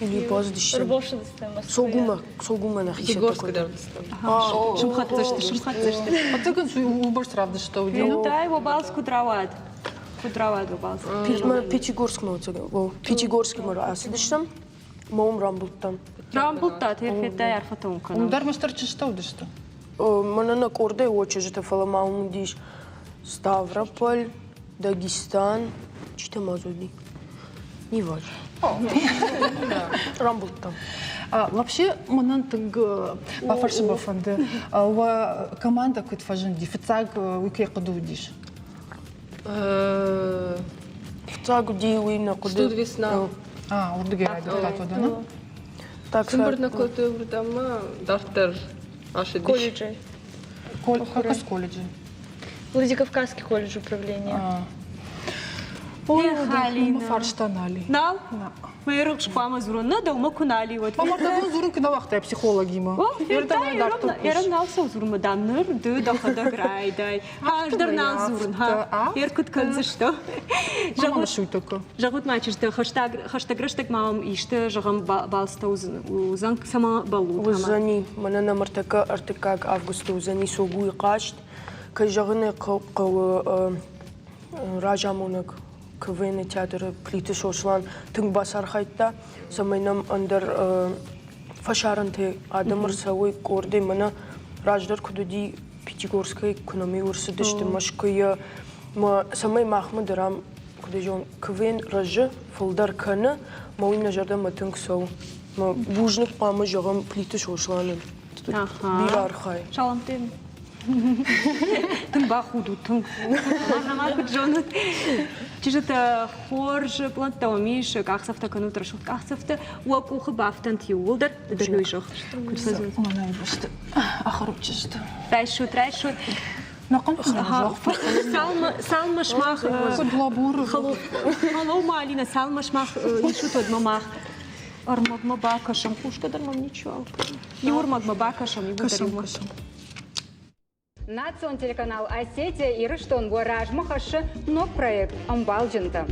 Или бацыдыстӕм. Ӕрбавшылыстӕм Москвӕйӕ. Согумӕ, Согумӕ нӕхи цӕттӕ кодтам. Сымхӕццӕ сымхӕццӕ Ӕцӕгӕн уыйбӕрц равдыста уыди? Тай, уӕ балц куыд рауад? Куыд рауад уӕ балц? Пятигорскмӕ, Пятигорскмӕ ацыдыстӕм. Мӕ уым рамбылдтам. Рамбылдтат, федтай арфӕтӕ уын кӕнӕм. Уым дӕр мастер чызджытӕ уыдысты? Мӕнӕ нӕ къордӕй уӕ чызджытӕ, фӕлӕ ма уым уыдис Ставрополь, Дагестан, чи-то ма дзы уыди? Не важно. Рамбылдтам. Вообще, мӕнӕн тынг бафӕрсын бафӕнды, уӕ командӕ куыд фӕзынди? Фыццаг уый кӕй хъуыды уыдис? Фыццаг уыди уый нӕ хъуыды. Студ весна. А, уырдыгӕй райдыдтат уӕдӕ, нӕ? Так, Сымбырд нӕ кодтой уырдӕм ма дарддӕр ацыдис. Колледжы. Как из колледжа? Владикавказский колледж управления. Ой, фарста нали. Нал? Мӕ хъуамӕ дзурон, нӕ дӕумӕ куы нал и, уӕд. Ӕмӕ дӕ дзурын куы нӕ уагътай психологимӕ. Ерын нал цӕуы дзурынмӕ, дам, ныр ды дӕхӕдӕг райдай. Ӕз дӕр нал дзурын, ха. Ер куыд кӕндзысты? Зӕгъут ма, чызджытӕ, хӕстӕг рӕстӕг ма уӕм исты, зӕгъӕм, балцтӕ уыдзӕн, цӕмӕ бӕллут? Уыдзӕни. Мӕнӕн нӕм ӕртӕккӕ ӕртыккаг августы уыдзӕни Согуйы хъазт. Кӕй зӕгъын ӕй хъӕуы, разамонӕг КВН-ы театры Плиты Сослан тынг бацархайдта, цӕмӕй нӕм ӕндӕр фӕсарӕнтӕй адӕм ӕрцӕуой къордӕй. Мӕнӕ раздӕр куыд уыди Пятигорскӕй, куы нӕм-иу ӕрцыдысты Мӕскуыйӕ, цӕмӕй махмӕ дӕр ам, куыд зӕгъон, КВН рӕзы, фылдӕр кӕны, мӕ уый нӕ зӕрдӕмӕ тынг цӕуы. Мӕ бузныг хъуамӕ зӕгъӕм Плиты Сосланӕн. Бирӕ архайы. Саламтӕ Тынг бахудут, тынг. Мӕнӕ ма куыд зонут. Чызджытӕ, хорз пълӕнттӕ уӕм ис, къахдзӕфтӕ кӕнут рӕсугъд къахдзӕфтӕ. Уӕ къухы бафтӕнт иууылдӕр. Дӕр зӕгъ. Куыд фӕзынц? Мӕнӕй бӕсты ахӕрут чызджытӕ. Райсут, райсут. Цалынмӕ сымах Халлоу ма, Алина, цалынмӕ сымах исут, уӕдмӕ мах ӕрмӕгмӕ бакӕсӕм. Хъусгӕ дӕр мӕм ничиуал кӕны. Иу ӕрмӕгмӕ бакӕсӕм, иууылдӕр иумӕ. Национ телеканал Осетия Ирыстон уӕ размӕ хӕссы ног проект «Ӕмбалджынтӕ».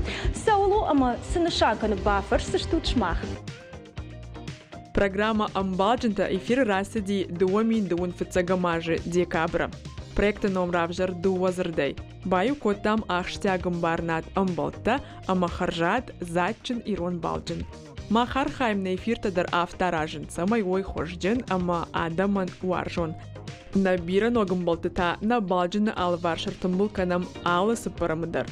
Цӕуыл у ӕмӕ цы нысан кӕны, бафӕрсдзыстут сымах. Программӕ «Ӕмбалджынтӕ» эфиры рацыди 2000 фыццӕгӕм азы декабры. Проекты ном равзӕрд дыууӕ дзырдӕй. Баиу кодтам ахсджиаг ӕмбарынад ӕмбӕлттӕ ӕмӕ хӕрзад, дзаджджын ирон балджын. Мах архайӕм нӕ эфиртӕ дӕр афтӕ аразын, цӕмӕй уой хуызджын ӕмӕ адӕмӕн уарзон. Нӕ бирӕ ног ӕмбӕлтты та нӕ балджыны алыварс ӕртымбыл кӕнӕм алы цыппӕрӕмы дӕр.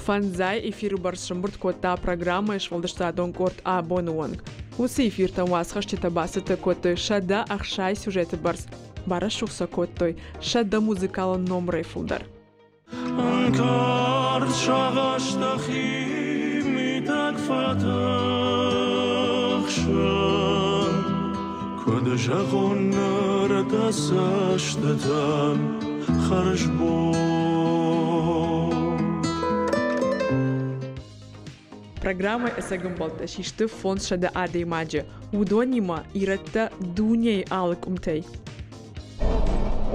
Фӕндзай эфиры бӕрц сӕмбырд кодта программӕйы сфӕлдыстадон къорд абоны онг. Уыцы эфиртӕм уацхӕсджытӕ бацӕттӕ кодтой 160 сюжеты бӕрц, барӕсугъд сӕ кодтой 100 музыкалон номырӕй фылдӕр. Ӕнкъард сагъӕстӕ химидӕг фӕтыхсын, Куыд зӕгъон ныр дӕ цӕстытӕн хӕрзбон. Программӕйы ӕцӕг ӕмбӕлттӕ систы 500 адӕймаджы, уыдонимӕ ирӕттӕ дунейы алы къуымтӕй.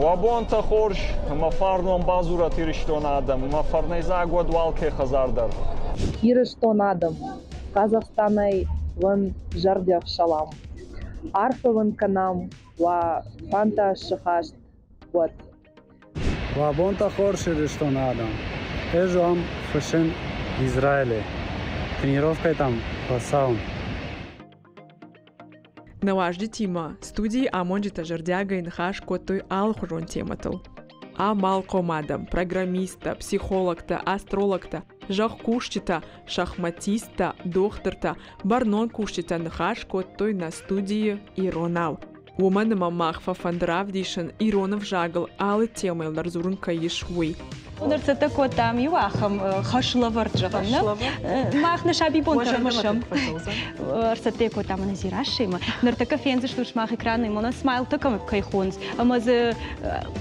Уӕ бонтӕ хорз ӕмӕ фарнон бадзурӕт Ирыстоны адӕм ӕмӕ фӕрнӕйдзаг уӕд уӕ алкӕй хӕдзар дӕр. Ирыстон адӕм, Казахстанӕй уын зӕрдиаг салам. Арфӕ уын кӕнӕм уӕ фӕндтӕ сыхӕст уӕд. Уӕ бонтӕ хорз, Ирыстоны адӕм! Ӕз уӕм фыссын Израилӕй. Тренировкӕтӕм фӕцӕуын. Нӕ уазджытимӕ студийы амонджытӕ зӕрдиагӕй ныхас кодтой алыхуызон темӕтыл. Амалхъом адӕм, программисттӕ, психологтӕ, астрологтӕ, зӕхкусджытӕ, шахматисттӕ, дохтыртӕ, бӕрнон кусджытӕ ныхас кодтой нӕ студийы иронау. Уымӕн ӕмӕ мах фӕфӕнды равдисын, ирон ӕвзагыл алы темӕйыл дӕр дзурын кӕй ис, уый. Ӕрцӕттӕ кодтам иу ахӕм хӕслӕвӕрд, зӕгъӕм, нӕ? Мах нӕ сабибонтӕ ӕрымысӕм. Ӕрцӕттӕ кодтам ӕнӕ Дзерассӕимӕ. Ныртӕккӕ фендзыстут сымах экраны, мӕнӕ смайлтӕ кӕм кӕй хонынц. Ӕмӕ дзы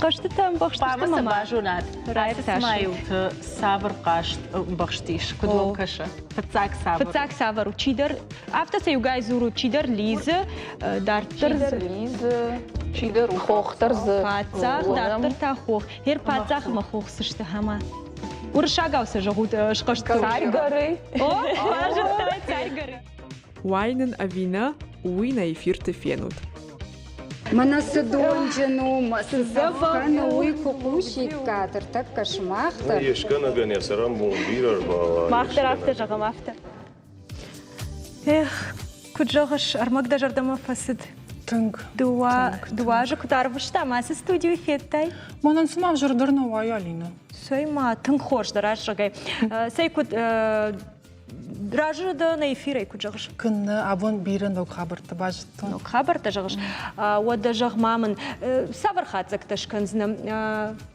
хъӕзтытӕ ӕмбӕхстысты Хъуамӕ сӕ базонат, ацы смайлты цавӕр хъазт ӕмбӕхст ис, куыд уӕм кӕсы? Фыццаг цавӕр? Фыццаг цавӕр у? Чидӕр афтӕ сӕ иугай дзурут, чидӕр лидзы, дарддӕр Чидӕр лидзы, чидӕр у хох дӕр дзы. Паддзах, дарддӕр та хох. Хер паддзах ӕмӕ хох сысты хӕмӕ. Уырыссагау сӕ зӕгъут, схъызт Царь горы. О, базыдтай царь горы. Уай нын ӕви нӕ, уый нӕ эфирты фенут. Мӕнӕ цы донджын у, цы дзӕбӕх у, уый куы хъусиккат, ӕртӕккӕ сымах дӕр. Йе скӕнӕгӕн йӕ цӕрӕнбон бирӕ ӕрбауа. Мах дӕр афтӕ зӕгъӕм, афтӕ. Эх, куыд зӕгъыс, ӕрмӕг дӕ зӕрдӕмӕ фӕцыд? Тынг. Дыууӕ, дыууӕ азы куыд арвыстам, ацы студийы федтай? Мӕнӕн цыма ӕвзӕрдӕр нӕ уайы, Алинӕ. Цӕй ма, тынг хорз дӕ раззагӕй. Цӕй куыд разы дӕ нӕ эфирӕй, куыд зӕгъыс? Куыннӕ, абон бирӕ ног хабӕрттӕ базыдтон. Ног хабӕрттӕ зӕгъыс? Уӕдӕ зӕгъ ма мын, цавӕр хатдзӕгтӕ скӕндзынӕ?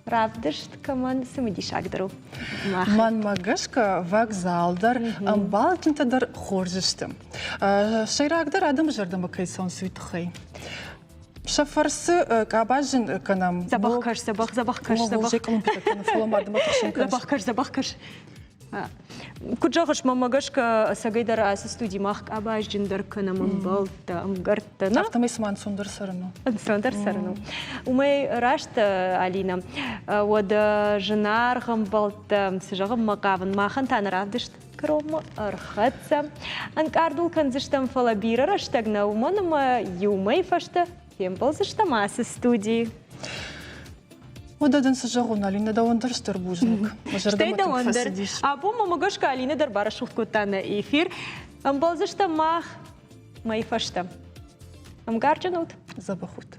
Равдыст кӕмӕн цымыдисагдӕр у? Мӕнмӕ гӕсгӕ, вокзал дӕр, ӕмбалджынтӕ дӕр хорз сты. Сӕйрагдӕр адӕмы зӕрдӕмӕ кӕй цӕуынц, уый тыххӕй. Сӕ фӕрцы къабазджын кӕнӕм. Дзӕбӕх кӕс, дзӕбӕх, дзӕбӕх кӕс, дзӕбӕх. Дзӕбӕх кӕс, дзӕбӕх кӕс. Куыд зӕгъыс, мӕнмӕ гӕсгӕ, ӕцӕгӕйдӕр ацы студи мах къабазджындӕр кӕнӕм ӕмбӕлттӕ, ӕмгӕрттӕ. Афтӕмӕй цыма ӕнцондӕр цӕрын у. Ӕнцондӕр цӕрын у. Уымӕй раст, Алинӕ, уӕдӕ зынаргъ ӕмбӕлттӕ, цы зӕгъынмӕ хъавын, махӕн та нӕ равдыст кӕронмӕ ӕрхӕццӕ. Ӕнкъард ыл кӕндзыстӕм, фӕлӕ бирӕ рӕстӕг нӕ, уымӕн ӕмӕ иу мӕй фӕстӕ фембӕлдзыстӕм ацы студийы. Уӕдӕ дын цы зӕгъон, Алинӕ, дӕуӕн дӕр стыр бузныг. Мӕ Стӕй зӕрдӕмӕ тынг дӕуӕн дӕр. фӕцыдис. Абон мӕм гӕсгӕ Алинӕ дӕр барӕсугъд кодта нӕ эфир. Ӕмбӕлдзыстӕм мах мӕй фӕстӕ. Ӕмгарджын ут. Дзӕбӕх ут.